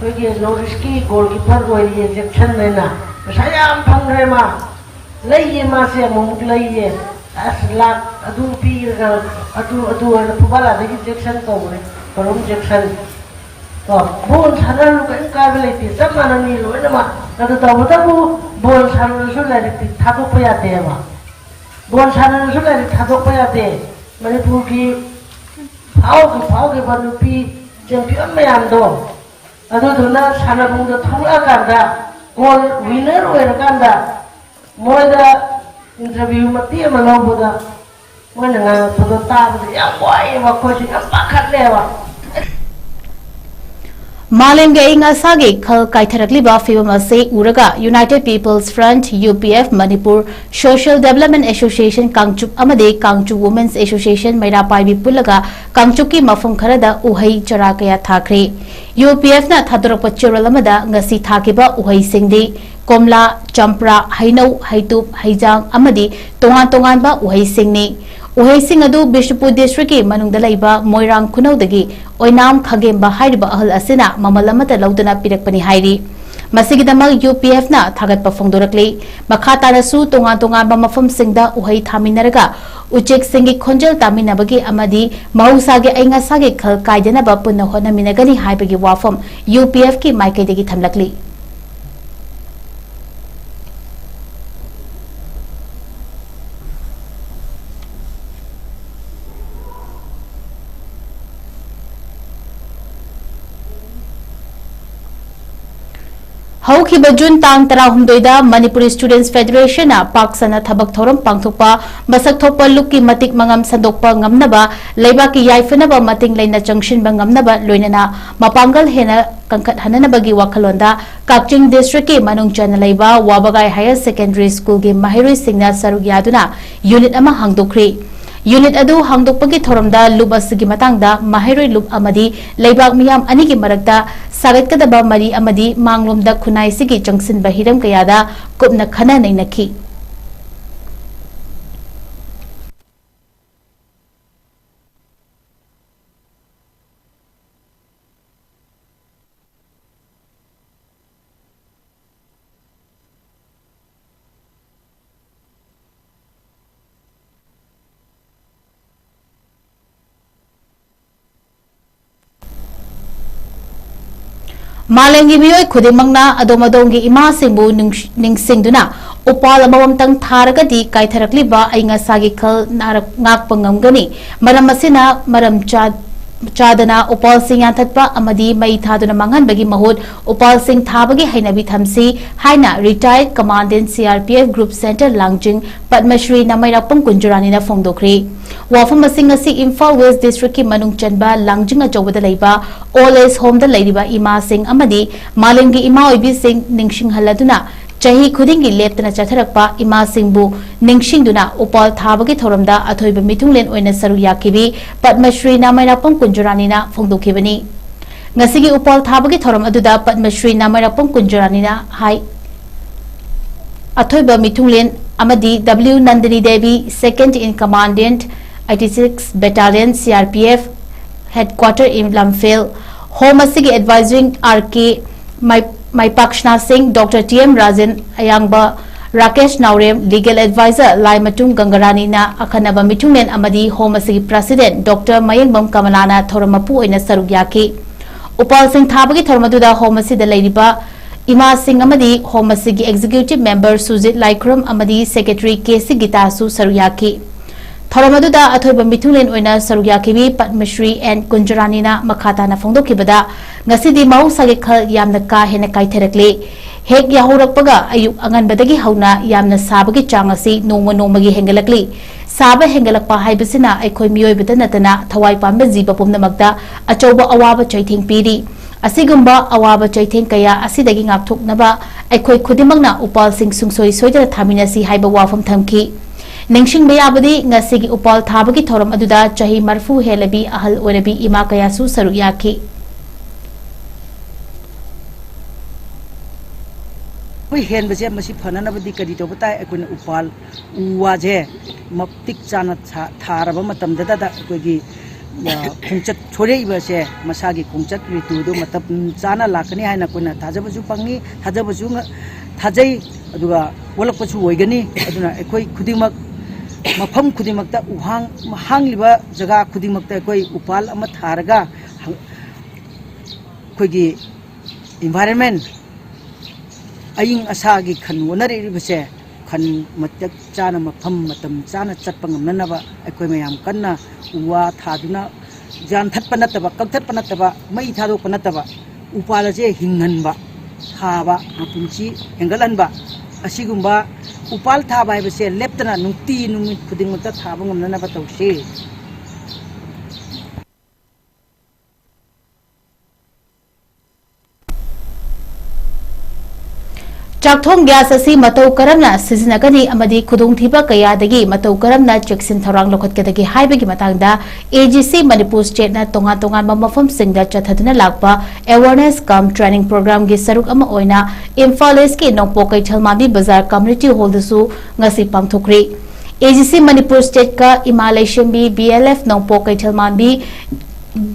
ꯑꯩꯈꯣꯏꯒꯤ ꯅꯣꯔꯠ ꯏꯁꯀꯤ ꯒꯣꯜ ꯀꯤꯄꯔ ꯑꯣꯏꯔꯤꯌꯦ, ꯖꯦꯛꯁꯟ ꯍꯥꯏꯅ꯫ ꯄꯩꯁꯥ ꯌꯥꯝ ꯐꯪꯈ꯭ꯔꯦ ꯃꯥ꯫ ꯂꯩꯌꯦ ꯃꯥꯁꯦ, ꯑꯃꯨꯛ ꯂꯩꯌꯦ꯫ ꯑꯁ, ꯂꯥꯛ ꯑꯗꯨ ꯄꯤꯔꯒ ꯑꯗꯨ, ꯑꯗꯨ ꯑꯣꯏꯅ ꯐꯨꯕꯥꯂꯥꯗꯒꯤ ꯖꯦꯛꯁꯟ ꯀꯧꯕꯅꯦ, ꯀꯣꯂꯨꯝ ꯖꯦꯛꯁꯟ꯫ ꯀꯣ, ꯕꯣꯜ ꯁꯥꯟꯅꯔꯁꯨ ꯀꯔꯤꯝ ꯀꯥꯏꯕ ꯂꯩꯇꯦ, ꯆꯞ ꯃꯥꯟꯅꯅꯤ ꯂꯣꯏꯅꯃꯛ꯫ ꯑꯗꯨ ꯇꯧꯕꯇꯕꯨ ꯕꯣꯜ ꯁꯥꯟꯅꯔꯁꯨ ꯂꯥꯏꯔꯤꯛꯇꯤ ꯊꯥꯗꯣꯛꯄ ꯌꯥꯗꯦꯕ꯫ ꯕꯣꯜ ꯁꯥꯟꯅꯔꯁꯨ ꯂꯥꯏꯔꯤꯛ ꯊꯥꯗꯣꯛꯄ ꯌꯥꯗꯦ꯫ ꯃꯅꯤꯄꯨꯔꯒꯤ ꯐꯥꯎꯈꯤ ꯐꯥꯎꯈꯤꯕ ꯅꯨꯄꯤ ꯆꯦꯝꯄꯤꯌꯟ ꯃꯌꯥꯝꯗꯣ, ꯑꯗꯨꯗꯨꯅ ꯁꯥꯟꯅꯕꯨꯡꯗ ꯊꯣꯛꯂꯛꯑꯀꯥꯟꯗ, ꯒꯣꯜ ꯋꯤꯟꯅꯔ ꯑꯣꯏꯔꯀꯥꯟꯗ, ꯃꯣꯏꯗ ꯏꯟꯇꯔꯚ꯭ꯌꯨ ꯃꯇꯦꯛ ꯑꯃ ꯂꯧꯕꯗ ꯃꯣꯏꯅ ꯉꯥꯡꯉꯛꯄꯗꯣ ꯇꯥꯕꯗ ꯌꯥꯝ ꯋꯥꯏꯑꯦꯕ, ꯑꯩꯈꯣꯏꯁꯨ ꯌꯥꯝ ꯄꯥꯈꯠꯂꯦꯕ꯫ ꯃꯥꯂꯦꯝꯒꯤ ꯑꯏꯪ ꯑꯁꯥꯒꯤ ꯈꯜ ꯀꯥꯏꯊꯔꯛꯂꯤꯕ ꯐꯤꯕꯝ ꯑꯁꯤ ꯎꯔꯒ United People's Front, U P F, Manipur Social Development Association Kangchup ꯑꯃꯗꯤ ꯀꯥꯡꯆꯨꯞ Women's Association ꯃꯩꯔꯥ ꯄꯥꯏꯕꯤ ꯄꯨꯜꯂꯒ ꯀꯥꯡꯆꯨꯞꯀꯤ ꯃꯐꯝ ꯈꯔꯗ ꯎꯍꯩ ꯆꯔꯥ ꯀꯌꯥ ꯊꯥꯈ꯭ꯔꯦ꯫ U P Fꯅ ꯊꯥꯗꯣꯔꯛꯄ ꯆꯦꯔꯣꯜ ꯑꯃꯗ ꯉꯁꯤ ꯊꯥꯈꯤꯕ ꯎꯍꯩꯁꯤꯡꯗꯤ ꯀꯣꯝꯂꯥ, ꯆꯝꯄ꯭ꯔꯥ, ꯍꯩꯅꯧ, ꯍꯩꯇꯨꯞ, ꯍꯩꯖꯥꯡ ꯑꯃꯗꯤ ꯇꯣꯉꯥꯟ ꯇꯣꯉꯥꯟꯕ ꯎꯍꯩꯁꯤꯡꯅꯤ꯫ ꯎꯍꯩꯁꯤꯡ ꯑꯗꯨ ꯕꯤꯁꯅꯨꯄꯨꯔ districtꯀꯤ ꯃꯅꯨꯡꯗ ꯂꯩꯕ ꯃꯣꯏꯔꯥꯡ ꯈꯨꯅꯧꯗꯒꯤ ꯑꯣꯏꯅꯥꯝ ꯈꯥꯒꯦꯝꯕ ꯍꯥꯏꯔꯤꯕ ꯑꯍꯜ ꯑꯁꯤꯅ ꯃꯃꯜ ꯑꯃꯠꯇ ꯂꯧꯗꯅ ꯄꯤꯔꯛꯄꯅꯤ ꯍꯥꯏꯔꯤ꯫ ꯃꯁꯤꯒꯤꯗꯃꯛ U P Fꯅ ꯊꯥꯒꯠꯄ ꯐꯣꯡꯗꯣꯔꯛꯂꯤ꯫ ꯃꯈꯥ ꯇꯥꯅꯁꯨ ꯇꯣꯉꯥꯟ ꯇꯣꯉꯥꯟꯕ ꯃꯐꯝꯁꯤꯡꯗ ꯎꯍꯩ ꯊꯥꯃꯤꯟꯅꯔꯒ ꯎꯆꯦꯛꯁꯤꯡꯒꯤ ꯈꯣꯟꯖꯦꯜ ꯇꯥꯃꯤꯟꯅꯕꯒꯤ ꯑꯃꯗꯤ ꯃꯍꯧꯁꯥꯒꯤ ꯑꯏꯪ ꯑꯁꯥꯒꯤ ꯈꯜ ꯀꯥꯏꯗꯅꯕ ꯄꯨꯟꯅ ꯍꯣꯠꯅꯃꯤꯟꯅꯒꯅꯤ ꯍꯥꯏꯕꯒꯤ ꯋꯥꯐꯝ U P Fꯀꯤ ꯃꯥꯏꯀꯩꯗꯒꯤ ꯊꯝꯂꯛꯂꯤ꯫ ꯍꯧꯈꯤꯕ ꯖꯨꯟ ꯇꯥꯡ ꯇꯔꯥꯍꯨꯝꯗꯣꯏꯗ ꯃꯅꯤꯄꯨꯔꯤ Students Federation ꯅ ꯄꯥꯛ ꯁꯟꯅ ꯊꯕꯛ ꯊꯧꯔꯝ ꯄꯥꯡꯊꯣꯛꯄ, ꯃꯁꯛ ꯊꯣꯛꯄ ꯂꯨꯞꯀꯤ ꯃꯇꯤꯛ ꯃꯉꯝ ꯁꯟꯗꯣꯛꯄ ꯉꯝꯅꯕ, ꯂꯩꯕꯥꯛꯀꯤ ꯌꯥꯏꯐꯅꯕ ꯃꯇꯤꯡ ꯂꯩꯅ ꯆꯪꯁꯤꯟꯕ ꯉꯝꯅꯕ, ꯂꯣꯏꯅꯅ ꯃꯄꯥꯡꯒꯜ ꯍꯦꯟꯅ ꯀꯟꯈꯠꯍꯟꯅꯕꯒꯤ ꯋꯥꯈꯜꯂꯣꯟꯗ ꯀꯛꯆꯤꯡ district ꯀꯤ ꯃꯅꯨꯡ ꯆꯟꯅ ꯂꯩꯕ ꯋꯥꯕꯒꯥꯏ Higher Secondary School ꯒꯤ ꯃꯍꯩꯔꯣꯏꯁꯤꯡꯅ ꯁꯔꯨꯛ ꯌꯥꯗꯨꯅ unit ꯑꯃ ꯍꯥꯡꯗꯣꯛꯈ꯭ꯔꯤ꯫ Unit ꯑꯗꯨ ꯍꯥꯡꯗꯣꯛꯄꯒꯤ ꯊꯧꯔꯝꯗ ꯂꯨꯞ ꯑꯁꯤꯒꯤ ꯃꯇꯥꯡꯗ ꯃꯍꯩꯔꯣꯏ ꯂꯨꯞ ꯑꯃꯗꯤ ꯂꯩꯕꯥꯛ ꯃꯤꯌꯥꯝ ꯑꯅꯤꯒꯤ ꯃꯔꯛꯇ ꯁꯥꯒꯠꯀꯗꯕ ꯃꯔꯤ ꯑꯃꯗꯤ ꯃꯥꯡꯂꯣꯝꯗ ꯈꯨꯟꯅꯥꯏꯁꯤꯒꯤ ꯆꯪꯁꯤꯟꯕ ꯍꯤꯔꯝ ꯀꯌꯥꯗ ꯀꯨꯞꯅ ꯈꯟꯅ ꯅꯩꯅꯈꯤ꯫ ꯃꯥꯂꯦꯝꯒꯤ ꯃꯤꯑꯣꯏ ꯈꯨꯗꯤꯡꯃꯛꯅ ꯑꯗꯣꯝ ꯑꯗꯣꯝꯒꯤ ꯏꯃꯥꯁꯤꯡꯕꯨ ꯅꯤꯡꯁ-, ꯅꯤꯡꯁꯤꯡꯗꯨꯅ ꯎꯄꯥꯜ ꯑꯃꯃꯝꯇꯪ ꯊꯥꯔꯒꯗꯤ ꯀꯥꯏꯊꯔꯛꯂꯤꯕ ꯑꯏꯪ ꯑꯁꯥꯒꯤ ꯈꯜ ꯅꯥꯔꯛ-, ꯉꯥꯛꯄ ꯉꯝꯒꯅꯤ꯫ ꯃꯔꯝ ꯑꯁꯤꯅ ꯃꯔꯝ ꯆꯥ-, ꯆꯥꯗꯅ ꯎꯄꯥꯜꯁꯤꯡ ꯌꯥꯟꯊꯠꯄ ꯑꯃꯗꯤ ꯃꯩ ꯊꯥꯗꯨꯅ ꯃꯥꯡꯍꯟꯕꯒꯤ ꯃꯍꯨꯠ ꯎꯄꯥꯜꯁꯤꯡ ꯊꯥꯕꯒꯤ ꯍꯩꯅꯕꯤ ꯊꯝꯁꯤ ꯍꯥꯏꯅ Retired Commandant C R P F Group Centre ꯂꯥꯡꯖꯤꯡ Padma Shri ꯅꯃꯩꯔꯥꯛꯄꯝ ꯀꯨꯟꯖꯨꯔꯥꯅꯤꯅ ꯐꯣꯡꯗꯣꯛꯈ꯭ꯔꯤ꯫ ꯋꯥꯐꯝ ꯑꯁꯤꯡ ꯑꯁꯤ ꯏꯝꯐꯥꯜ West District ꯀꯤ ꯃꯅꯨꯡ ꯆꯟꯕ ꯂꯥꯡꯖꯤꯡ ꯑꯆꯧꯕꯗ ꯂꯩꯕ Old Age Home ꯗ ꯂꯩꯔꯤꯕ ꯏꯃꯥꯁꯤꯡ ꯑꯃꯗꯤ ꯃꯥꯂꯦꯝꯒꯤ ꯏꯃꯥ ꯑꯣꯏꯕꯤꯁꯤꯡ ꯅꯤꯡꯁꯤꯡꯍꯜꯂꯗꯨꯅ ꯆꯍꯤ ꯈꯨꯗꯤꯡꯒꯤ ꯂꯦꯞꯇꯅ ꯆꯠꯊꯔꯛꯄ ꯏꯃꯥꯁꯤꯡꯕꯨ ꯅꯤꯡꯁꯤꯡꯗꯨꯅ ꯎꯄꯥꯜ ꯊꯥꯕꯒꯤ ꯊꯧꯔꯝꯗ ꯑꯊꯣꯏꯕ ꯃꯤꯊꯨꯡꯂꯦꯟ ꯑꯣꯏꯅ ꯁꯔꯨꯛ ꯌꯥꯈꯤꯕꯤ ꯄꯗꯃꯁ꯭ꯔꯤ ꯅꯃꯩꯔꯥꯛꯄꯝ ꯀꯨꯟꯖꯨꯔꯥꯅꯤꯅ ꯐꯣꯡꯗꯣꯛꯈꯤꯕꯅꯤ꯫ ꯉꯁꯤꯒꯤ ꯎꯄꯥꯜ ꯊꯥꯕꯒꯤ ꯊꯧꯔꯝ ꯑꯗꯨꯗ ꯄꯗꯃꯁ꯭ꯔꯤ ꯅꯃꯩꯔꯥꯛꯄꯝ ꯀꯨꯟꯖꯨꯔꯥꯅꯤꯅ ꯍꯥꯏ, ꯑꯊꯣꯏꯕ ꯃꯤꯊꯨꯡꯂꯦꯟ ꯑꯃꯗꯤ W Nandini Devi, Second in Commandant, eighty-six Battalion, C R P F, Headquarter in ꯂꯝꯐꯦꯜ, Home ꯑꯁꯤꯒꯤ Advising R K ꯃꯥꯏ-, ꯃꯥꯏꯄꯥꯛꯁꯅꯥ ꯁꯤꯡ, Doctor T M Rajen ꯑꯌꯥꯡꯕ, Rakesh ꯅꯥꯎꯔꯦꯝ, Legal Advisor ꯂꯥꯏꯃꯆꯨꯡ ꯒꯪꯒꯔꯥꯅꯤꯅ ꯑꯈꯟꯅꯕ ꯃꯤꯊꯨꯡꯂꯦꯟ ꯑꯃꯗꯤ Home ꯑꯁꯤꯒꯤ President Doctor ꯃꯌꯦꯡꯕꯝ ꯀꯃꯂꯥꯅ ꯊꯧꯔꯝ ꯃꯄꯨ ꯑꯣꯏꯅ ꯁꯔꯨꯛ ꯌꯥꯈꯤ꯫ ꯎꯄꯥꯜꯁꯤꯡ ꯊꯥꯕꯒꯤ ꯊꯧꯔꯝ ꯑꯗꯨꯗ Home ꯑꯁꯤꯗ ꯂꯩꯔꯤꯕ ꯏꯃꯥꯁꯤꯡ ꯑꯃꯗꯤ Home ꯑꯁꯤꯒꯤ Executive Member ꯁꯨꯖꯤꯠ ꯂꯥꯏꯈꯨꯔꯝ ꯑꯃꯗꯤ Secretary ꯀꯦ ꯁꯤ ꯒꯤꯇꯥꯁꯨ ꯁꯔꯨꯛ ꯌꯥꯈꯤ꯫ ꯊꯧꯔꯝ ꯑꯗꯨꯗ ꯑꯊꯣꯏꯕ ꯃꯤꯊꯨꯡꯂꯦꯟ ꯑꯣꯏꯅ ꯁꯔꯨꯛ ꯌꯥꯈꯤꯕꯤ ꯄꯗꯃꯁ꯭ꯔꯤ ꯑꯦꯟ ꯀꯨꯟꯖꯔꯥꯅꯤꯅ ꯃꯈꯥ ꯇꯥꯅ ꯐꯣꯡꯗꯣꯛꯈꯤꯕꯗ, ꯉꯁꯤꯗꯤ ꯃꯍꯧꯁꯥꯒꯤ ꯈꯜ ꯌꯥꯝꯅ ꯀꯥ ꯍꯦꯟꯅ ꯀꯥꯏꯊꯔꯛꯂꯤ꯫ ꯍꯦꯛ ꯌꯥꯍꯧꯔꯛꯄꯒ ꯑꯌꯨꯛ ꯑꯉꯟꯕꯗꯒꯤ ꯍꯧꯅ ꯌꯥꯝꯅ ꯁꯥꯕꯒꯤ ꯆꯥꯡ ꯑꯁꯤ ꯅꯣꯡꯃ ꯅꯣꯡꯃꯒꯤ ꯍꯦꯟꯒꯠꯂꯛꯂꯤ꯫ ꯁꯥꯕ ꯍꯦꯟꯒꯠꯂꯛꯄ ꯍꯥꯏꯕꯁꯤꯅ ꯑꯩꯈꯣꯏ ꯃꯤꯑꯣꯏꯕꯗ ꯅꯠꯇꯅ ꯊꯋꯥꯏ ꯄꯥꯟꯕ ꯖꯤꯕ ꯄꯨꯝꯅꯃꯛꯇ ꯑꯆꯧꯕ ꯑꯋꯥꯕ ꯆꯩꯊꯦꯡ ꯄꯤꯔꯤ꯫ ꯑꯁꯤꯒꯨꯝꯕ ꯑꯋꯥꯕ ꯆꯩꯊꯦꯡ ꯀꯌꯥ ꯑꯁꯤꯗꯒꯤ ꯉꯥꯛꯊꯣꯛꯅꯕ ꯑꯩꯈꯣꯏ ꯈꯨꯗꯤꯡꯃꯛꯅ ꯎꯄꯥꯜꯁꯤꯡ ꯁꯨꯡꯁꯣꯏ ꯁꯣꯏꯗꯅ ꯊꯥꯃꯤꯟꯅꯁꯤ ꯍꯥꯏꯕ ꯋꯥꯐꯝ ꯊꯝꯈꯤ꯫ ꯅꯤꯡꯁꯤꯡꯕ ꯌꯥꯕꯗꯤ, ꯉꯁꯤꯒꯤ ꯎꯄꯥꯜ ꯊꯥꯕꯒꯤ ꯊꯧꯔꯝ ꯑꯗꯨꯗ ꯆꯍꯤ ꯃꯔꯤꯐꯨ ꯍꯦꯜꯂꯕꯤ ꯑꯍꯜ ꯑꯣꯏꯔꯕꯤ ꯏꯃꯥ ꯀꯌꯥꯁꯨ ꯁꯔꯨꯛ ꯌꯥꯈꯤ꯫ ꯑꯩꯈꯣꯏ ꯍꯦꯟꯕꯁꯦ ꯃꯁꯤ ꯐꯅꯅꯕꯗꯤ ꯀꯔꯤ ꯇꯧꯕ ꯇꯥꯏ? ꯑꯩꯈꯣꯏꯅ ꯎꯄꯥꯜ ꯎ ꯋꯥꯁꯦ ꯃꯇꯤꯛ ꯆꯥꯅ ꯊꯥ-, ꯊꯥꯔꯕ ꯃꯇꯝꯗꯇꯗ ꯑꯩꯈꯣꯏꯒꯤ, ꯑ, ꯈꯣꯡꯆꯠ ꯁꯣꯏꯔꯛꯏꯕꯁꯦ ꯃꯁꯥꯒꯤ ꯈꯣꯡꯆꯠ ꯔꯤꯇꯨꯗꯨ ꯃꯇꯝ ꯆꯥꯅ ꯂꯥꯛꯀꯅꯤ ꯍꯥꯏꯅ ꯑꯩꯈꯣꯏꯅ ꯊꯥꯖꯕꯁꯨ ꯐꯪꯉꯤ, ꯊꯥꯖꯕꯁꯨ ꯉ-, ꯊꯥꯖꯩ, ꯑꯗꯨꯒ ꯑꯣꯜꯂꯛꯄꯁꯨ ꯑꯣꯏꯒꯅꯤ꯫ ꯑꯗꯨꯅ ꯑꯩꯈꯣꯏ ꯈꯨꯗꯤꯡꯃꯛ, ꯃꯐꯝ ꯈꯨꯗꯤꯡꯃꯛꯇ ꯎꯍꯥꯡ, ꯍꯥꯡꯂꯤꯕ ꯖꯒꯥ ꯈꯨꯗꯤꯡꯃꯛꯇ ꯑꯩꯈꯣꯏ ꯎꯄꯥꯜ ꯑꯃ ꯊꯥꯔꯒ ꯍ-, ꯑꯩꯈꯣꯏꯒꯤ environment, ꯑꯏꯪ ꯑꯁꯥꯒꯤ ꯈꯟ ꯑꯣꯟꯅꯔꯛꯂꯤꯕꯁꯦ ꯈꯟ ꯃꯇꯤꯛ ꯆꯥꯅ ꯃꯐꯝ ꯃꯇꯝ ꯆꯥꯅ ꯆꯠꯄ ꯉꯝꯅꯅꯕ ꯑꯩꯈꯣꯏ ꯃꯌꯥꯝ ꯀꯟꯅ ꯎ ꯋꯥ ꯊꯥꯗꯨꯅ ꯌꯥꯟꯊꯠꯄ ꯅꯠꯇꯕ, ꯀꯛꯊꯠꯄ ꯅꯠꯇꯕ, ꯃꯩ ꯊꯥꯗꯣꯛꯄ ꯅꯠꯇꯕ, ꯎꯄꯥꯜ ꯑꯁꯦ ꯍꯤꯡꯍꯟꯕ, ꯊꯥꯕ, ꯃꯄꯨꯟꯁꯤ ꯍꯦꯟꯒꯠꯍꯟꯕ, ꯑꯁꯤꯒꯨꯝꯕ ꯎꯄꯥꯜ ꯊꯥꯕ ꯍꯥꯏꯕꯁꯦ ꯂꯦꯞꯇꯅ ꯅꯨꯡꯇꯤ ꯅꯨꯃꯤꯠ ꯈꯨꯗꯤꯡꯃꯛꯇ ꯊꯥꯕ ꯉꯝꯅꯅꯕ ꯇꯧꯁꯤ꯫ ꯆꯥꯛꯊꯣꯡ gas ꯑꯁꯤ ꯃꯇꯧ ꯀꯔꯝꯅ ꯁꯤꯖꯤꯟꯅꯒꯅꯤ ꯑꯃꯗꯤ ꯈꯨꯗꯣꯡꯊꯤꯕ ꯀꯌꯥꯗꯒꯤ ꯃꯇꯧ ꯀꯔꯝꯅ ꯆꯦꯛꯁꯤꯟ ꯊꯧꯔꯥꯡ ꯂꯧꯈꯠꯀꯗꯒꯦ ꯍꯥꯏꯕꯒꯤ ꯃꯇꯥꯡꯗ A G C ꯃꯅꯤꯄꯨꯔ stateꯅ ꯇꯣꯉꯥꯟ ꯇꯣꯉꯥꯟꯕ ꯃꯐꯝꯁꯤꯡꯗ ꯆꯠꯊꯗꯨꯅ ꯂꯥꯛꯄ awareness cum training programꯒꯤ ꯁꯔꯨꯛ ꯑꯃ ꯑꯣꯏꯅ ꯏꯝꯐꯥꯜ Eastꯀꯤ ꯅꯣꯡꯄꯣꯛ ꯀꯩꯊꯦꯜ ꯃꯥꯟꯕꯤ ꯕꯖꯥꯔ community hallꯗꯁꯨ ꯉꯁꯤ ꯄꯥꯡꯊꯣꯛꯈ꯭ꯔꯤ꯫ A G C ꯃꯅꯤꯄꯨꯔ stateꯀ ꯏꯃꯥ ꯂꯩꯁꯦꯝꯕꯤ B L F ꯅꯣꯡꯄꯣꯛ ꯀꯩꯊꯦꯜ ꯃꯥꯟꯕꯤ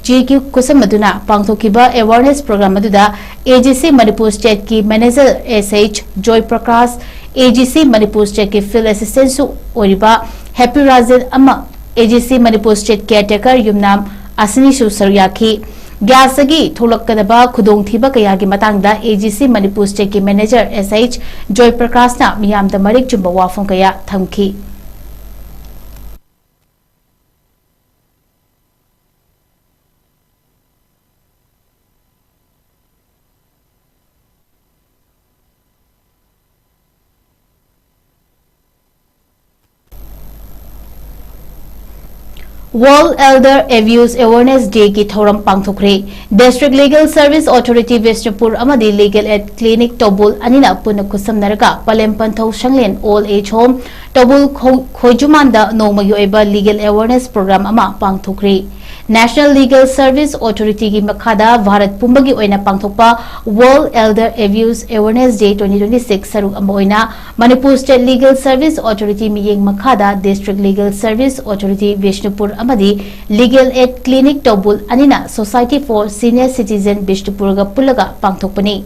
G ꯀ꯭ꯌꯨ ꯈꯨꯠꯁꯝꯅꯗꯨꯅ ꯄꯥꯡꯊꯣꯛꯈꯤꯕ awareness program ꯑꯗꯨꯗ A G C Manipur stateꯀꯤ manager S H joy Prakash, A G C Manipur stateꯀꯤ field assistantꯁꯨ ꯑꯣꯏꯔꯤꯕ ꯍꯦꯄꯤ ꯔꯥꯖꯦꯟ ꯑꯃ A G C Manipur state caretaker ꯌꯨꯝꯅꯥꯝ ꯑꯁꯤꯅꯤꯁꯨ ꯁꯔꯨꯛ ꯌꯥꯈꯤ꯫ Gasꯇꯒꯤ ꯊꯣꯛꯂꯛꯀꯗꯕ ꯈꯨꯗꯣꯡꯊꯤꯕ ꯀꯌꯥꯒꯤ ꯃꯇꯥꯡꯗ A G C Manipur stateꯀꯤ manager S H ꯖꯣꯏ ꯄ꯭ꯔꯀꯥꯁꯅ ꯃꯤꯌꯥꯝꯗ ꯃꯔꯤꯛ ꯆꯨꯝꯕ ꯋꯥꯐꯝ ꯀꯌꯥ ꯊꯝꯈꯤ꯫ World Elder Abuse Awareness Day ꯒꯤ ꯊꯧꯔꯝ ꯄꯥꯡꯊꯣꯛꯈ꯭ꯔꯦ꯫ District Legal Service Authority Bishnupur ꯑꯃꯗꯤ Legal Aid Clinic ꯇꯧꯕꯨꯜ ꯑꯅꯤꯅ ꯄꯨꯟꯅ ꯈꯨꯠꯁꯝꯅꯔꯒ ꯄꯂꯦꯝ ꯄꯟꯊꯧ ꯁꯪꯂꯦꯟ Old Age Home ꯇꯧꯕꯨꯜ ꯈꯣ-, ꯈꯣꯏꯖꯨꯃꯥꯟꯗ ꯅꯣꯡꯃꯒꯤ ꯑꯣꯏꯕ Legal Awareness Program ꯑꯃ ꯄꯥꯡꯊꯣꯛꯈ꯭ꯔꯦ꯫ National Legal Service Authority ꯒꯤ ꯃꯈꯥꯗ ꯚꯥꯔꯠ ꯄꯨꯝꯕꯒꯤ ꯑꯣꯏꯅ ꯄꯥꯡꯊꯣꯛꯄ World Elder Abuse Awareness Day twenty twenty-six ꯁꯔꯨꯛ ꯑꯃ ꯑꯣꯏꯅ Manipur State Legal Service Authority ꯃꯤꯠꯌꯦꯡ ꯃꯈꯥꯗ District Legal Service Authority Bishnupur ꯑꯃꯗꯤ Legal Aid Clinic ꯇꯧꯕꯨꯜ ꯑꯅꯤꯅ Society for Senior Citizen ꯕꯤꯁꯅꯨꯄꯨꯔꯒ ꯄꯨꯜꯂꯒ ꯄꯥꯡꯊꯣꯛꯄꯅꯤ꯫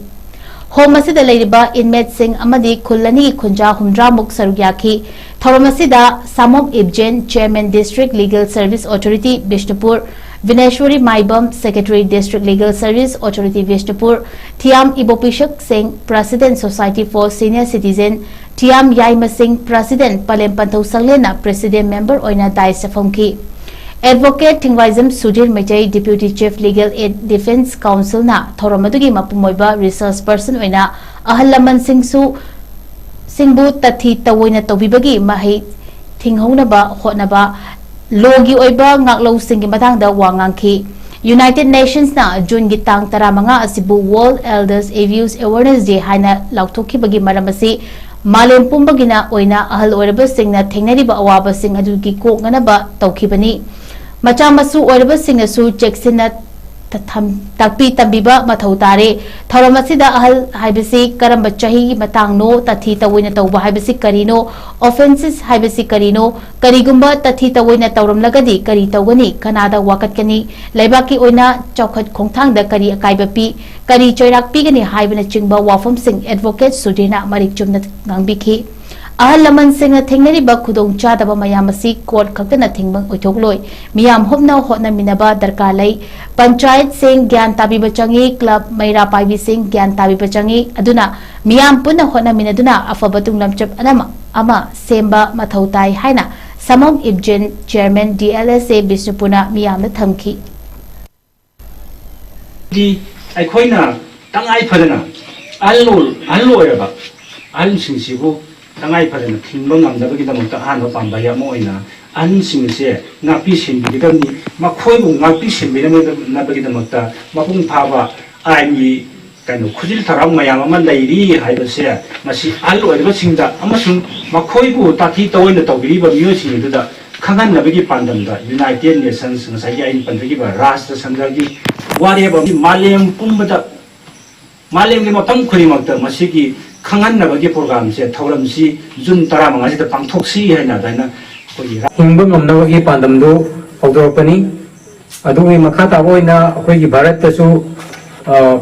Home ꯑꯁꯤꯗ ꯂꯩꯔꯤꯕ inmate ꯁꯤꯡ ꯑꯃꯗꯤ ꯈꯨꯜ ꯑꯅꯤꯒꯤ ꯈꯨꯟꯖꯥ ꯍꯨꯝꯗ꯭ꯔꯥ ꯃꯨꯛ ꯁꯔꯨꯛ ꯌꯥꯈꯤ꯫ ꯊꯧꯔꯝ ꯑꯁꯤꯗ ꯁꯥꯃꯣꯝ ꯏꯕꯖꯦꯟ, Chairman District Legal Service Authority Bishnupur, ꯚꯤꯅꯦꯁ꯭ꯋꯔꯤ ꯃꯥꯏꯕꯝ, Secretary District Legal Service Authority Bishnupur, ꯊꯤꯌꯥꯝ ꯏꯕꯣꯄꯤꯁꯛ ꯁꯤꯡ, President Society for Senior Citizen, ꯊꯤꯌꯥꯝ ꯌꯥꯏꯃ ꯁꯤꯡ, President ꯄꯂꯦꯝ ꯄꯟꯊꯧ ꯁꯪꯂꯦꯟꯅ President Member ꯑꯣꯏꯅ dais ꯇ ꯐꯝꯈꯤ꯫ Advocate ꯊꯤꯡꯋꯥꯏꯖꯝ Sudhir Meitei, Deputy Chief Legal Aid Defence Counsel ꯅ ꯊꯧꯔꯝ ꯑꯗꯨꯒꯤ ꯃꯄꯨꯝ ꯑꯣꯏꯕ resource person ꯑꯣꯏꯅ ꯑꯍꯜ ꯂꯃꯟꯁꯤꯡꯁꯨ, ꯁꯤꯡꯕꯨ ꯇꯊꯤ ꯇꯑꯣꯏꯅ ꯇꯧꯕꯤꯕꯒꯤ ꯃꯍꯩ ꯊꯤꯡꯍꯧꯅꯕ ꯍꯣꯠꯅꯕ, law ꯒꯤ ꯑꯣꯏꯕ ꯉꯥꯛꯂꯧꯁꯤꯡꯒꯤ ꯃꯇꯥꯡꯗ ꯋꯥ ꯉꯥꯡꯈꯤ꯫ United Nations ꯅ June ꯒꯤ ꯇꯥꯡ ꯇꯔꯥꯃꯉꯥ ꯑꯁꯤꯕꯨ World Elders Abuse Awareness Day ꯍꯥꯏꯅ ꯂꯥꯎꯊꯣꯛꯈꯤꯕꯒꯤ ꯃꯔꯝ ꯑꯁꯤ ꯃꯥꯂꯦꯝ ꯄꯨꯝꯕꯒꯤꯅ ꯑꯣꯏꯅ ꯑꯍꯜ ꯑꯣꯏꯔꯕꯁꯤꯡꯅ ꯊꯦꯡꯅꯔꯤꯕ ꯑꯋꯥꯕꯁꯤꯡ ꯑꯗꯨꯒꯤ ꯀꯣꯛꯅꯅꯕ ꯇꯧꯈꯤꯕꯅꯤ꯫ ꯃꯆꯥ ꯃꯁꯨ ꯑꯣꯏꯔꯕꯁꯤꯡꯅꯁꯨ ꯆꯦꯛꯁꯤꯟꯅ ꯊꯝ-, ꯇꯥꯛꯄꯤ ꯇꯝꯕꯤꯕ ꯃꯊꯧ ꯇꯥꯔꯦ꯫ ꯊꯧꯔꯝ ꯑꯁꯤꯗ ꯑꯍꯜ ꯍꯥꯏꯕꯁꯤ ꯀꯔꯝꯕ ꯆꯍꯤꯒꯤ ꯃꯇꯥꯡꯅꯣ, ꯇꯥꯊꯤ ꯇꯧꯑꯣꯏꯅ ꯇꯧꯕ ꯍꯥꯏꯕꯁꯤ ꯀꯔꯤꯅꯣ, offences ꯍꯥꯏꯕꯁꯤ ꯀꯔꯤꯅꯣ, ꯀꯔꯤꯒꯨꯝꯕ ꯇꯥꯊꯤ ꯇꯧꯑꯣꯏꯅ ꯇꯧꯔꯝꯂꯒꯗꯤ ꯀꯔꯤ ꯇꯧꯒꯅꯤ, ꯀꯅꯥꯗ ꯋꯥꯀꯠꯀꯅꯤ, ꯂꯩꯕꯥꯛꯀꯤ ꯑꯣꯏꯅ ꯆꯥꯎꯈꯠ ꯈꯣꯡꯊꯥꯡꯗ ꯀꯔꯤ ꯑꯀꯥꯏꯕ ꯄꯤ, ꯀꯔꯤ ꯆꯩꯔꯥꯛ ꯄꯤꯒꯅꯤ ꯍꯥꯏꯕꯅꯆꯤꯡꯕ ꯋꯥꯐꯝꯁꯤꯡ Advocate ꯁꯨꯙꯤꯔꯅ ꯃꯔꯤꯛ ꯆꯨꯝꯅ ꯉꯥꯡꯕꯤꯈꯤ꯫ ꯑꯍꯜ ꯂꯃꯟꯁꯤꯡꯅ ꯊꯦꯡꯅꯔꯤꯕ ꯈꯨꯗꯣꯡꯆꯥꯗꯕ ꯃꯌꯥꯝ ꯑꯁꯤ court ꯈꯛꯇꯅ ꯊꯤꯡꯕ ꯑꯣꯏꯊꯣꯛꯂꯣꯏ꯫ ꯃꯤꯌꯥꯝ ꯍꯨꯞꯅ ꯍꯣꯠꯅꯃꯤꯟꯅꯕ ꯗꯔꯀꯥꯔ ꯂꯩ꯫ ꯄꯟꯆꯥꯌꯠꯁꯤꯡ ꯒ꯭ꯌꯥꯟ ꯇꯥꯕꯤꯕ ꯆꯪꯏ, club ꯃꯩꯔꯥ ꯄꯥꯏꯕꯤꯁꯤꯡ ꯒ꯭ꯌꯥꯟ ꯇꯥꯕꯤꯕ ꯆꯪꯏ꯫ ꯑꯗꯨꯅ ꯃꯤꯌꯥꯝ ꯄꯨꯟꯅ ꯍꯣꯠꯅꯃꯤꯟꯅꯗꯨꯅ ꯑꯐꯕ ꯇꯨꯡꯂꯝꯆꯠ ꯑꯃ, ꯑꯃ ꯁꯦꯝꯕ ꯃꯊꯧ ꯇꯥꯏ ꯍꯥꯏꯅ ꯁꯥꯃꯣꯝ ꯏꯕꯖꯦꯟ, Chairman D L S A ꯕꯤꯁꯅꯨꯄꯨꯔꯅ ꯃꯤꯌꯥꯝꯗ ꯊꯝꯈꯤ꯫ ꯗꯤ ꯑꯩꯈꯣꯏꯅ ꯇꯉꯥꯏ ꯐꯗꯅ ꯑꯍꯜ ꯑꯣꯏ-, ꯑꯍꯜ ꯑꯣꯏꯔꯕ ꯑꯍꯜꯁꯤꯡꯁꯤꯕꯨ ꯇꯉꯥꯏ ꯐꯗꯅ ꯊꯤꯡꯕ ꯉꯝꯅꯕꯒꯤꯗꯃꯛꯇ ꯑꯍꯥꯟꯕ ꯄꯥꯝꯕꯩ ꯑꯃ ꯑꯣꯏꯅ ꯑꯍꯟꯁꯤꯡꯁꯦ ꯉꯥꯛꯄꯤ ꯁꯦꯟꯕꯤꯒꯗꯕꯅꯤ꯫ ꯃꯈꯣꯏꯕꯨ ꯉꯥꯛꯄꯤ ꯁꯦꯟꯕꯤꯅꯕꯒꯤꯗꯃꯛꯇ ꯃꯄꯨꯡ ꯐꯥꯕ ꯑꯥꯏꯟꯒꯤ ꯀꯩꯅꯣ ꯈꯨꯖꯤꯜ ꯊꯔꯥꯎ ꯃꯌꯥꯝ ꯑꯃ ꯂꯩꯔꯤ ꯍꯥꯏꯕꯁꯦ ꯃꯁꯤ ꯑꯍꯜ ꯑꯣꯏꯔꯕꯁꯤꯡꯗ ꯑꯃꯁꯨꯡ ꯃꯈꯣꯏꯕꯨ ꯇꯥꯊꯤ ꯇꯑꯣꯏꯅ ꯇꯧꯕꯤꯔꯤꯕ ꯃꯤꯑꯣꯏꯁꯤꯡ ꯑꯗꯨꯗ ꯈꯪꯍꯟꯅꯕꯒꯤ ꯄꯥꯟꯗꯝꯗ United Nations, ꯉꯁꯥꯏꯒꯤ ꯑꯩꯅ ꯄꯟꯖꯈꯤꯕ ꯔꯥꯁꯇ꯭ꯔ ꯁꯪꯘꯒꯤ ꯋꯥꯔꯦꯞ ꯑꯃꯗꯤ ꯃꯥꯂꯦꯝ ꯄꯨꯝꯕꯗ, ꯃꯥꯂꯦꯝꯒꯤ ꯃꯐꯝ ꯈꯨꯗꯤꯡꯃꯛꯇ ꯃꯁꯤꯒꯤ ꯈꯪꯍꯟꯅꯕꯒꯤ ꯄ꯭ꯔꯣꯒ꯭ꯔꯥꯝꯁꯦ, ꯊꯧꯔꯝꯁꯤ ꯖꯨꯟ ꯇꯔꯥꯃꯉꯥꯁꯤꯗ ꯄꯥꯡꯊꯣꯛꯁꯤ ꯍꯥꯏꯅ ꯑꯗꯨꯃꯥꯏꯅ ꯑꯩꯈꯣꯏꯒꯤ ꯍꯤꯡꯕ ꯉꯝꯅꯕꯒꯤ ꯄꯥꯟꯗꯝꯗꯨ ꯍꯧꯗꯣꯔꯛꯄꯅꯤ꯫ ꯑꯗꯨꯒꯤ ꯃꯈꯥ ꯇꯥꯕ ꯑꯣꯏꯅ ꯑꯩꯈꯣꯏꯒꯤ ꯚꯥꯔꯠꯇꯁꯨ, ꯑ,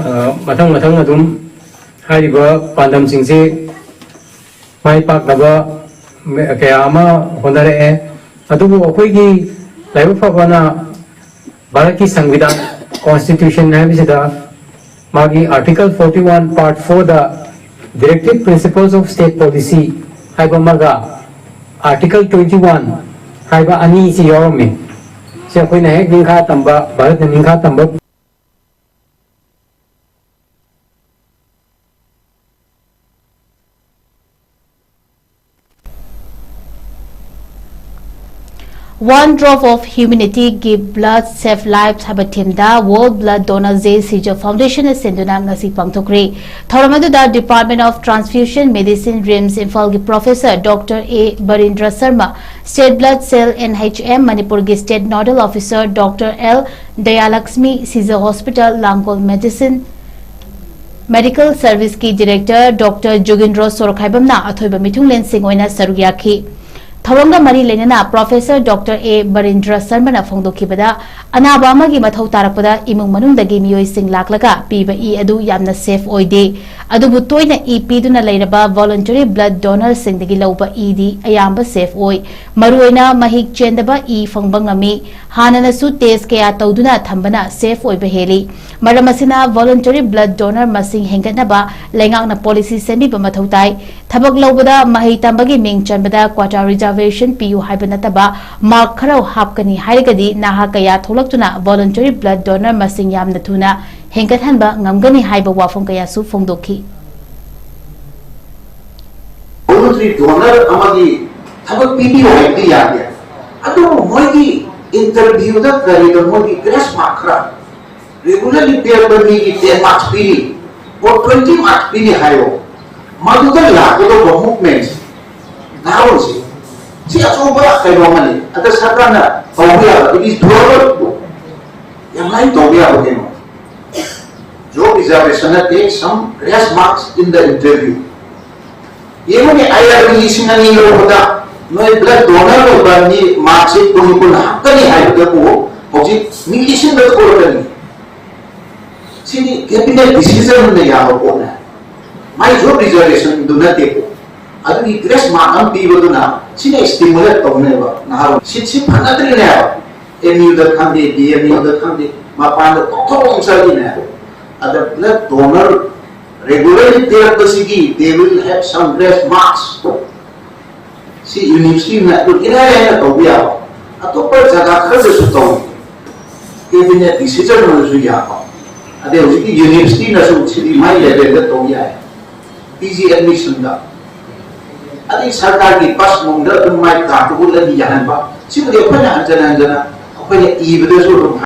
ꯑ, ꯃꯊꯪ ꯃꯊꯪ ꯑꯗꯨꯝ ꯍꯥꯏꯔꯤꯕ ꯄꯥꯟꯗꯝꯁꯤꯡꯁꯤ ꯃꯥꯏ ꯄꯥꯛꯅꯕ ꯀꯌꯥ ꯑꯃ ꯍꯣꯠꯅꯔꯛꯑꯦ꯫ ꯑꯗꯨꯕꯨ ꯑꯩꯈꯣꯏꯒꯤ ꯂꯥꯏꯕꯛ ꯐꯕꯅ ꯚꯥꯔꯠꯀꯤ ꯁꯪꯕꯤꯙꯥꯟ, Constitution ꯍꯥꯏꯕꯁꯤꯗ ꯃꯥꯒꯤ Article forty one Part four the Directive Principles of State Policy ꯍꯥꯏꯕ ꯑꯃꯒ Article twenty one ꯍꯥꯏꯕ ꯑꯅꯤꯁꯤ ꯌꯥꯎꯔꯝꯃꯤ꯫ ꯁꯤ ꯑꯩꯈꯣꯏꯅ ꯍꯦꯛ ꯅꯤꯡꯈꯥ ꯇꯝꯕ, ꯚꯥꯔꯠꯅ ꯅꯤꯡꯈꯥ ꯇꯝꯕ One drop of humanity give blood save lives ꯍꯥꯏꯕ theme ꯗ World Blood Donors Day ꯁꯤꯖ Foundation ꯅ ꯁꯤꯟꯗꯨꯅ ꯉꯁꯤ ꯄꯥꯡꯊꯣꯛꯈ꯭ꯔꯦ꯫ ꯊꯧꯔꯝ ꯑꯗꯨꯗ Department of Transfusion Medicine, RIMS ꯏꯝꯐꯥꯜꯒꯤ Professor Doctor A ꯕꯔꯤꯟꯗ꯭ꯔ Sharma, State Blood Cell, N H M ꯃꯅꯤꯄꯨꯔꯒꯤ State Nodal Officer Doctor L ꯗꯌꯥꯂꯛꯁꯃꯤ, ꯁꯤꯖ Hospital, ꯂꯥꯡꯒꯣꯜ Medicine, Medical Service ꯀꯤ Director Doctor ꯖꯣꯒꯤꯟꯗ꯭ꯔꯣ ꯁꯣꯔꯣꯛꯈꯥꯏꯕꯝꯅ ꯑꯊꯣꯏꯕ ꯃꯤꯊꯨꯡꯂꯦꯟꯁꯤꯡ ꯑꯣꯏꯅ ꯁꯔꯨꯛ ꯌꯥꯈꯤ꯫ ꯊꯧꯔꯝꯒ ꯃꯔꯤ ꯂꯩꯅꯅ Professor Doctor A ꯕꯔꯤꯟꯗ꯭ꯔ ꯁꯔꯃꯅ ꯐꯣꯡꯗꯣꯛꯈꯤꯕꯗ, ꯑꯅꯥꯕ ꯑꯃꯒꯤ ꯃꯊꯧ ꯇꯥꯔꯛꯄꯗ ꯏꯃꯨꯡ ꯃꯅꯨꯡꯗꯒꯤ ꯃꯤꯑꯣꯏꯁꯤꯡ ꯂꯥꯛꯂꯒ ꯄꯤꯕ ꯏ ꯑꯗꯨ ꯌꯥꯝꯅ safe ꯑꯣꯏꯗꯦ꯫ ꯑꯗꯨꯕꯨ ꯇꯣꯏꯅ ꯏ ꯄꯤꯗꯨꯅ ꯂꯩꯔꯕ voluntary blood donor ꯁꯤꯡꯗꯒꯤ ꯂꯧꯕ ꯏꯗꯤ ꯑꯌꯥꯝꯕ safe ꯑꯣꯏ꯫ ꯃꯔꯨꯑꯣꯏꯅ ꯃꯍꯤꯛ ꯆꯦꯟꯗꯕ ꯏ ꯐꯪꯕ ꯉꯝꯃꯤ꯫ ꯍꯥꯟꯅꯅꯁꯨ test ꯀꯌꯥ ꯇꯧꯗꯨꯅ ꯊꯝꯕꯅ safe ꯑꯣꯏꯕ ꯍꯦꯜꯂꯤ꯫ ꯃꯔꯝ ꯑꯁꯤꯅ, voluntary blood donor ꯃꯁꯤꯡ ꯍꯦꯟꯒꯠꯅꯕ ꯂꯩꯉꯥꯛꯅ policy ꯁꯦꯝꯕꯤꯕ ꯃꯊꯧ ꯇꯥꯏ꯫ ꯊꯕꯛ ꯂꯧꯕꯗ ꯃꯍꯩ ꯇꯝꯕꯒꯤ ꯃꯤꯡ ꯆꯟꯕꯗ quota reservation ꯄꯤꯌꯨ ꯍꯥꯏꯕ ꯅꯠꯇꯕ, mark ꯈꯔ ꯍꯥꯞꯀꯅꯤ ꯍꯥꯏꯔꯒꯗꯤ ꯅꯍꯥ ꯀꯌꯥ ꯊꯣꯛꯂꯛꯇꯨꯅ voluntary blood donor ꯃꯁꯤꯡ ꯌꯥꯝꯅ ꯊꯨꯅ ꯍꯦꯟꯒꯠꯍꯟꯕ ꯉꯝꯒꯅꯤ ꯍꯥꯏꯕ ꯋꯥꯐꯝ ꯀꯌꯥꯁꯨ ꯐꯣꯡꯗꯣꯛꯈꯤ꯫ World ꯗꯣꯅꯔ ꯑꯃꯒꯤ ꯊꯕꯛ ꯄꯤꯕꯤꯌꯨ ꯍꯥꯏꯕꯗꯤ ꯌꯥꯗꯦ꯫ ꯑꯗꯨꯕꯨ ꯃꯣꯏꯒꯤ ꯏꯟꯇꯔꯚ꯭ꯌꯨꯗ ꯀꯔꯤꯗ ꯃꯣꯏꯒꯤ ꯒ꯭ꯔꯦꯁ ꯃꯥꯔꯛ ꯈꯔ, ꯔꯤꯒꯨꯂꯔꯂꯤ ꯄꯤꯔꯛꯄ ꯃꯤꯒꯤ ꯇꯦꯟ ꯃꯥꯔꯛꯁ ꯄꯤꯔꯤ, ꯑꯣ ꯇ꯭ꯋꯦꯟꯇꯤ ꯃꯥꯔꯛꯁ ꯄꯤꯔꯤ ꯍꯥꯏꯌꯣ꯫ ꯃꯗꯨꯗ ꯂꯥꯛꯀꯗꯧꯕ ꯃꯨꯚꯃꯦꯟꯁꯦ, ꯅꯍꯥꯔꯣꯜꯁꯦ, ꯁꯤ ꯑꯆꯧꯕ ꯀꯩꯅꯣ ꯑꯃꯅꯤ꯫ ꯑꯗ ꯁꯔꯀꯥꯔꯅ ꯇꯧꯕ ꯌꯥꯕ, it is doable꯫ ꯌꯥꯝ ꯂꯥꯏꯅ ꯇꯧꯕ ꯌꯥꯕ ꯀꯩꯅꯣ꯫ Job reservation ꯅꯠꯇꯦ, some grace marks in the interview꯫ ꯌꯦꯡꯉꯨꯅꯦ, ꯑꯥꯏ ꯑꯥꯔ ꯕꯤ ꯂꯤꯁꯤꯡ ꯑꯅꯤ ꯂꯧꯕꯗ ꯅꯣꯏ ꯕ꯭ꯂꯗ ꯗꯣꯅꯔ ꯑꯣꯏꯕ ꯃꯤ ꯃꯥꯔꯛꯁꯦ ꯀꯨꯟ ꯀꯨꯟ ꯍꯥꯞꯀꯅꯤ ꯍꯥꯏꯕꯗꯕꯨ ꯍꯧꯖꯤꯛ ꯃꯤ ꯂꯤꯁꯤꯡꯗ ꯊꯣꯛꯂꯛꯀꯅꯤ꯫ ꯁꯤꯗꯤ ꯀꯦꯕꯤꯅꯦꯠ ꯗꯤꯁꯤꯖꯟꯅ ꯌꯥꯕ ꯄꯣꯠꯅꯦ꯫ ꯃꯥꯏ ꯖꯣꯕ ꯔꯤꯖꯔꯕꯦꯁꯟꯗꯨ ꯅꯠꯇꯦꯀꯣ꯫ ꯑꯗꯨꯒꯤ ꯒ꯭ꯔꯦꯁ ꯃꯥꯔꯛ ꯑꯃ ꯄꯤꯕꯗꯨꯅ ꯁꯤꯅ ꯁ꯭ꯇꯤꯃꯨꯂꯦꯠ ꯇꯧꯅꯦꯕ ꯅꯍꯥꯔꯣꯜ꯫ ꯁꯤꯠꯁꯤ ꯐꯅꯗ꯭ꯔꯤꯅꯦꯕ꯫ ꯑꯦꯝ ꯌꯨꯗ ꯈꯪꯗꯦ, ꯗꯤ ꯑꯦꯝ ꯌꯨꯗ ꯈꯪꯗꯦ, ꯃꯄꯥꯟꯗ ꯇꯣꯛꯊꯣꯛ ꯑꯃ ꯆꯠꯂꯤꯅꯦꯕ꯫ ꯑꯗ ꯕ꯭ꯂꯗ ꯗꯣꯅꯔ ꯔꯦꯒꯨꯂꯔꯂꯤ ꯄꯤꯔꯛꯄꯁꯤꯒꯤ they will have some grace marks꯫ ꯁꯤ ꯌꯨꯅꯤꯚꯔꯁꯤꯇꯤꯅ ꯑꯗꯨꯝ ꯏꯔꯥꯏ ꯂꯥꯏꯅ ꯇꯧꯕ ꯌꯥꯕ, ꯑꯇꯣꯞꯄ ꯖꯒꯥ ꯈꯔꯗꯁꯨ ꯇꯧꯏ꯫ ꯀꯦꯕꯤꯅꯦꯠ ꯗꯤꯁꯤꯖꯟ ꯑꯣꯏꯔꯁꯨ ꯌꯥꯕ꯫ ꯑꯗꯩ ꯍꯧꯖꯤꯛꯀꯤ ꯌꯨꯅꯤꯚꯔꯁꯤꯇꯤꯅꯁꯨ ꯁꯤꯗꯤ ꯃꯥꯏ ꯂꯦꯚꯦꯜꯗ ꯇꯧ ꯌꯥꯏ꯫ ꯄꯤ ꯖꯤ ꯑꯦꯗꯃꯤꯁꯟꯗ, ꯑꯗꯩ ꯁꯔꯀꯥꯔꯒꯤ ꯕꯁ ꯅꯨꯡꯗ ꯑꯗꯨꯝ ꯃꯥꯏ ꯀꯥꯔꯠꯇꯨ ꯎꯠꯂꯗꯤ ꯌꯥꯍꯟꯕ꯫ ꯁꯤꯕꯨꯗꯤ ꯑꯩꯈꯣꯏꯅ ꯍꯟꯖꯟ ꯍꯟꯖꯟꯅ ꯑꯩꯈꯣꯏꯅ ꯏꯕꯗꯁꯨ ꯑꯗꯨꯝ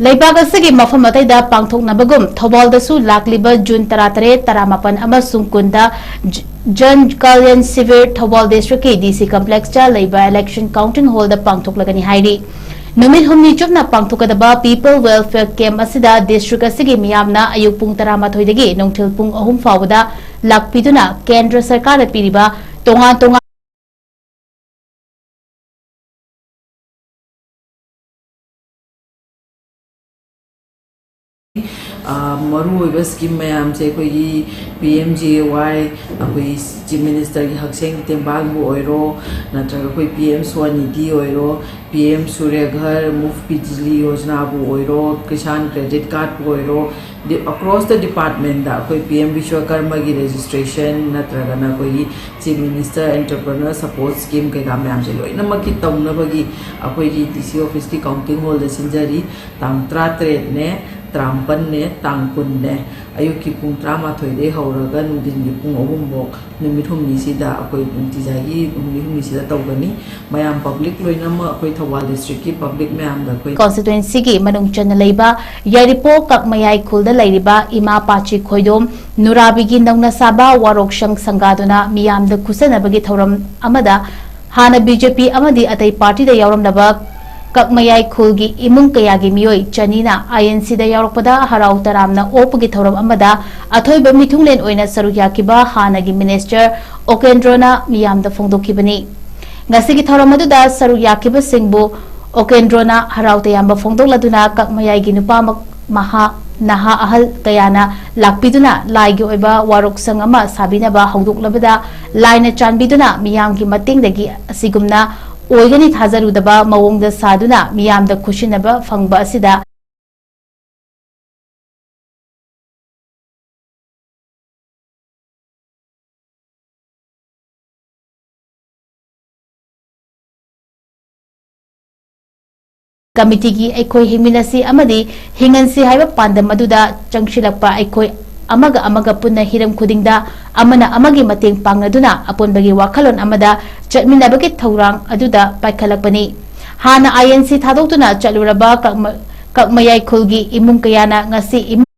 ꯂꯩꯕꯥꯛ ꯑꯁꯤꯒꯤ ꯃꯐꯝ ꯑꯇꯩꯗ ꯄꯥꯡꯊꯣꯛꯅꯕꯒꯨꯝ ꯊꯧꯕꯥꯜꯗꯁꯨ ꯂꯥꯛꯂꯤꯕ ꯖꯨꯟ ꯇꯔꯥꯇꯔꯦꯠ, ꯇꯔꯥꯃꯥꯄꯟ ꯑꯃꯁꯨꯡ ꯀꯨꯟꯗ ꯖ-, ꯖꯟ ꯀꯜꯌꯥꯟ ꯁꯤꯕꯤꯔ ꯊꯧꯕꯥꯜ ꯗꯤꯁꯇ꯭ꯔꯤꯛꯀꯤ ꯗꯤ ꯁꯤ ꯀꯝꯄ꯭ꯂꯦꯛꯁꯇ ꯂꯩꯕ ꯏꯂꯦꯛꯁꯟ ꯀꯥꯎꯟꯇꯤꯡ ꯍꯣꯜꯗ ꯄꯥꯡꯊꯣꯛꯂꯒꯅꯤ ꯍꯥꯏꯔꯤ꯫ ꯅꯨꯃꯤꯠ ꯍꯨꯝꯅꯤ ꯆꯨꯞꯅ ꯄꯥꯡꯊꯣꯛꯀꯗꯕ ꯄꯤꯄꯜ ꯋꯦꯜꯐꯤꯌꯔ ꯀꯦꯝꯞ ꯑꯁꯤꯗ ꯗꯤꯁꯇ꯭ꯔꯤꯛ ꯑꯁꯤꯒꯤ ꯃꯤꯌꯥꯝꯅ ꯑꯌꯨꯛ ꯄꯨꯡ ꯇꯔꯥꯃꯥꯊꯣꯏꯗꯒꯤ ꯅꯨꯡꯊꯤꯜ ꯄꯨꯡ ꯑꯍꯨꯝ ꯐꯥꯎꯕꯗ ꯂꯥꯛꯄꯤꯗꯨꯅ ꯀꯦꯟꯗ꯭ꯔ ꯁꯔꯀꯥꯔꯅ ꯄꯤꯔꯤꯕ ꯇꯣꯉꯥꯟ ꯇꯣꯉꯥꯟ ꯑ, ꯃꯔꯨꯑꯣꯏꯕ ꯁ꯭ꯀꯤꯝ ꯃꯌꯥꯝꯁꯦ ꯑꯩꯈꯣꯏꯒꯤ ꯄꯤ ꯑꯦꯝ ꯖꯤ ꯑꯦ ꯋꯥꯏ, ꯑꯩꯈꯣꯏꯒꯤ ꯆꯤꯐ ꯃꯤꯅꯤꯁꯇꯔꯒꯤ ꯍꯛꯁꯦꯜꯒꯤ ꯇꯦꯡꯕꯥꯡꯕꯨ ꯑꯣꯏꯔꯣ, ꯅꯠꯇ꯭ꯔꯒ ꯑꯩꯈꯣꯏ ꯄꯤ ꯑꯦꯝ ꯁ꯭ꯋꯥꯅꯤꯙꯤ ꯑꯣꯏꯔꯣ, ꯄꯤ ꯑꯦꯝ ꯁꯨꯔ꯭ꯌ ꯘꯔ, ꯃꯨꯐ ꯕꯤꯖꯂꯤ ꯌꯣꯖꯅꯥꯕꯨ ꯑꯣꯏꯔꯣ, ꯀꯤꯁꯥꯟ ꯀ꯭ꯔꯦꯗꯤꯠ ꯀꯥꯔꯗꯄꯨ ꯑꯣꯏꯔꯣ, ꯗꯤ-, across the department ꯑꯩꯈꯣꯏ ꯄꯤ ꯑꯦꯝ ꯕꯤꯁ꯭ꯋꯀꯔꯃꯒꯤ ꯔꯦꯖꯤꯁꯇ꯭ꯔꯦꯁꯟ ꯅꯠꯇ꯭ꯔꯒꯅ ꯑꯩꯈꯣꯏꯒꯤ chief minister entrepreneur support scheme ꯀꯩꯀꯥ ꯃꯌꯥꯝꯁꯦ ꯂꯣꯏꯅꯃꯛꯀꯤ ꯇꯧꯅꯕꯒꯤ ꯑꯩꯈꯣꯏꯒꯤ ꯗꯤ ꯁꯤ ꯑꯣꯐꯤꯁꯀꯤ ꯀꯥꯎꯟꯇꯤꯡ ꯍꯣꯜꯗ ꯁꯤꯟꯖꯔꯤ꯫ ꯇꯥꯡ ꯇꯔꯥꯇꯔꯦꯠꯅꯦ, ꯇꯔꯥꯃꯥꯄꯟꯅꯦ, ꯇꯥꯡ ꯀꯨꯟꯅꯦ, ꯑꯌꯨꯛꯀꯤ ꯄꯨꯡ ꯇꯔꯥꯃꯥꯊꯣꯏꯗꯒꯤ ꯍꯧꯔꯒ ꯅꯨꯡꯊꯤꯟꯒꯤ ꯄꯨꯡ ꯑꯍꯨꯝꯐꯥꯎ ꯅꯨꯃꯤꯠ ꯍꯨꯝꯅꯤꯁꯤꯗ ꯑꯩꯈꯣꯏ ꯅꯨꯡꯇꯤꯖꯥꯏꯒꯤ ꯅꯨꯃꯤꯠ ꯍꯨꯝꯅꯤꯁꯤꯗ ꯇꯧꯒꯅꯤ꯫ ꯃꯌꯥꯝ ꯄꯕ꯭ꯂꯤꯛ ꯂꯣꯏꯅꯃꯛ ꯑꯩꯈꯣꯏ ꯊꯧꯕꯥꯜ ꯗꯤꯁꯇ꯭ꯔꯤꯛꯀꯤ ꯄꯕ꯭ꯂꯤꯛ ꯃꯌꯥꯝꯗ ꯑꯩꯈꯣꯏ ꯀꯣꯟꯁꯇꯤꯇ꯭ꯋꯦꯟꯁꯤꯒꯤ ꯃꯅꯨꯡ ꯆꯟꯅ ꯂꯩꯕ ꯌꯥꯏꯔꯤꯄꯣꯛ ꯀꯛꯃꯌꯥꯏ ꯈꯨꯜꯗ ꯂꯩꯔꯤꯕ ꯏꯃꯥ ꯄꯥꯆꯤ ꯈꯣꯏꯗꯣꯝ ꯅꯨꯔꯥꯕꯤꯒꯤ ꯅꯧꯅ ꯁꯥꯕ ꯋꯥꯔꯣꯛꯁꯪ ꯁꯪꯒꯥꯗꯨꯅ ꯃꯤꯌꯥꯝꯗ ꯈꯨꯠꯁꯅꯕꯒꯤ ꯊꯧꯔꯝ ꯑꯃꯗ ꯍꯥꯟꯅ ꯕꯤ ꯖꯦ ꯄꯤ ꯑꯃꯗꯤ ꯑꯇꯩ ꯄꯥꯔꯇꯤꯗ ꯌꯥꯎꯔꯝꯂꯕ ꯀꯛꯃꯌꯥꯏ ꯈꯨꯜꯒꯤ ꯏꯃꯨꯡ ꯀꯌꯥꯒꯤ ꯃꯤꯑꯣꯏ ꯆꯅꯤꯅ ꯑꯥꯏ ꯑꯦꯟ ꯁꯤꯗ ꯌꯥꯎꯔꯛꯄꯗ ꯍꯔꯥꯎ ꯇꯔꯥꯝꯅ ꯑꯣꯛꯄꯒꯤ ꯊꯧꯔꯝ ꯑꯃꯗ ꯑꯊꯣꯏꯕ ꯃꯤꯊꯨꯡꯂꯦꯟ ꯑꯣꯏꯅ ꯁꯔꯨꯛ ꯌꯥꯈꯤꯕ ꯍꯥꯟꯅꯒꯤ ꯃꯤꯅꯤꯁꯇꯔ ꯑꯣꯀꯦꯟꯗ꯭ꯔꯣꯅ ꯃꯤꯌꯥꯝꯗ ꯐꯣꯡꯗꯣꯛꯈꯤꯕꯅꯤ꯫ ꯉꯁꯤꯒꯤ ꯊꯧꯔꯝ ꯑꯗꯨꯗ ꯁꯔꯨꯛ ꯌꯥꯈꯤꯕꯁꯤꯡꯕꯨ ꯑꯣꯀꯦꯟꯗ꯭ꯔꯣꯅ ꯍꯔꯥꯎ ꯇꯌꯥꯝꯕ ꯐꯣꯡꯗꯣꯛꯂꯗꯨꯅ ꯀꯛꯃꯌꯥꯏꯒꯤ ꯅꯨꯄꯥ ꯃ-, ꯃꯍꯥ, ꯅꯍꯥ ꯑꯍꯜ ꯀꯌꯥꯅ ꯂꯥꯛꯄꯤꯗꯨꯅ ꯂꯥꯏꯒꯤ ꯑꯣꯏꯕ ꯋꯥꯔꯣꯛꯁꯪ ꯑꯃ ꯁꯥꯕꯤꯅꯕ ꯍꯧꯗꯣꯛꯂꯕꯗ ꯂꯥꯏꯅ ꯆꯥꯟꯕꯤꯗꯨꯅ ꯃꯤꯌꯥꯝꯒꯤ ꯃꯇꯦꯡꯗꯒꯤ ꯑꯁꯤꯒꯨꯝꯅ ꯑꯣꯏꯒꯅꯤ ꯊꯥꯖꯔꯨꯗꯕ ꯃꯑꯣꯡꯗ ꯁꯥꯗꯨꯅ ꯃꯤꯌꯥꯝꯗ ꯈꯨꯠꯁꯤꯟꯅꯕ ꯐꯪꯕ ꯑꯁꯤꯗ ꯀꯃꯤꯇꯤꯒꯤ ꯑꯩꯈꯣꯏ ꯍꯤꯡꯃꯤꯟꯅꯁꯤ ꯑꯃꯗꯤ ꯍꯤꯡꯍꯟꯁꯤ ꯍꯥꯏꯕ ꯄꯥꯟꯗꯝ ꯑꯗꯨꯗ ꯆꯪꯁꯤꯜꯂꯛꯄ ꯑꯩꯈꯣꯏ ꯑꯃꯒ ꯑꯃꯒ ꯄꯨꯟꯅ ꯍꯤꯔꯝ ꯈꯨꯗꯤꯡꯗ ꯑꯃꯅ ꯑꯃꯒꯤ ꯃꯇꯦꯡ ꯄꯥꯡꯅꯗꯨꯅ ꯑꯄꯨꯟꯕꯒꯤ ꯋꯥꯈꯜꯂꯣꯟ ꯑꯃꯗ ꯆꯠꯃꯤꯟꯅꯕꯒꯤ ꯊꯧꯔꯥꯡ ꯑꯗꯨꯗ ꯄꯥꯏꯈꯠꯂꯛꯄꯅꯤ꯫ ꯍꯥꯟꯅ ꯑꯥꯏ ꯑꯦꯟ ꯁꯤ ꯊꯥꯗꯣꯛꯇꯨꯅ ꯆꯠꯂꯨꯔꯕ ꯀꯛꯃ-, ꯃꯌꯥꯏ ꯈꯨꯜꯒꯤ ꯏꯃꯨꯡ ꯀꯌꯥꯅ ꯉꯁꯤ ꯏꯃꯨꯡ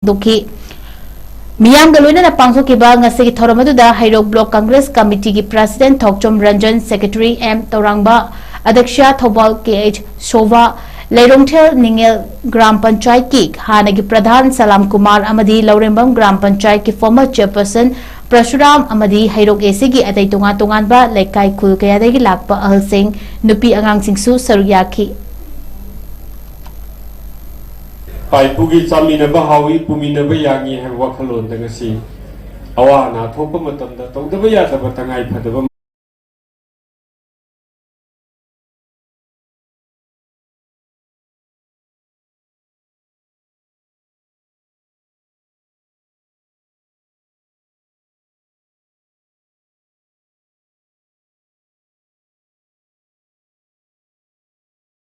ꯍꯧꯗꯣꯛꯈꯤ꯫ ꯃꯤꯌꯥꯝꯒ ꯂꯣꯏꯅꯅ ꯄꯥꯡꯊꯣꯛꯈꯤꯕ ꯉꯁꯤꯒꯤ ꯊꯧꯔꯝ ꯑꯗꯨꯗ ꯍꯩꯔꯣꯛ Block Congress Committee ꯒꯤ President ꯊꯣꯛꯆꯣꯝ ꯔꯟꯖꯟ, Secretary ꯑꯦꯝ ꯇꯧꯔꯥꯡꯕ, ꯑꯗ꯭ꯌꯛꯁ ꯊꯧꯕꯥꯜ ꯀꯦ ꯑꯩꯆ ꯁꯣꯚꯥ, ꯂꯩꯔꯣꯡꯊꯦꯜ ꯅꯤꯡꯉꯦꯜ ꯒ꯭ꯔꯥꯝ ꯄꯟꯆꯥꯌꯠꯀꯤ ꯍꯥꯟꯅꯒꯤ ꯄ꯭ꯔꯙꯥꯟ ꯁꯂꯥꯝ ꯀꯨꯃꯥꯔ ꯑꯃꯗꯤ ꯂꯧꯔꯦꯝꯕꯝ ꯒ꯭ꯔꯥꯝ ꯄꯟꯆꯥꯌꯠꯀꯤ former chairperson ꯄ꯭ꯔꯁꯨꯔꯥꯝ ꯑꯃꯗꯤ ꯍꯩꯔꯣꯛ ꯑꯦ ꯁꯤꯒꯤ ꯑꯇꯩ ꯇꯣꯉꯥꯟ ꯇꯣꯉꯥꯟꯕ ꯂꯩꯀꯥꯏ ꯈꯨꯜ ꯀꯌꯥꯗꯒꯤ ꯂꯥꯛꯄ ꯑꯍꯜꯁꯤꯡ, ꯅꯨꯄꯤ ꯑꯉꯥꯡꯁꯤꯡꯁꯨ ꯁꯔꯨꯛ ꯌꯥꯈꯤ꯫ ꯏꯄꯥ ꯏꯄꯨꯒꯤ "ꯆꯥꯃꯤꯟꯅꯕ ꯍꯥꯎꯏ, ꯄꯨꯃꯤꯟꯅꯕ ꯌꯥꯡꯏ" ꯍꯥꯏꯕ ꯋꯥꯈꯜꯂꯣꯟꯗ ꯉꯁꯤ ꯑꯋꯥ ꯑꯅꯥ ꯊꯣꯛꯄ ꯃꯇꯝꯗ ꯇꯧꯗꯕ ꯌꯥꯗꯕ ꯇꯉꯥꯏ ꯐꯗꯕ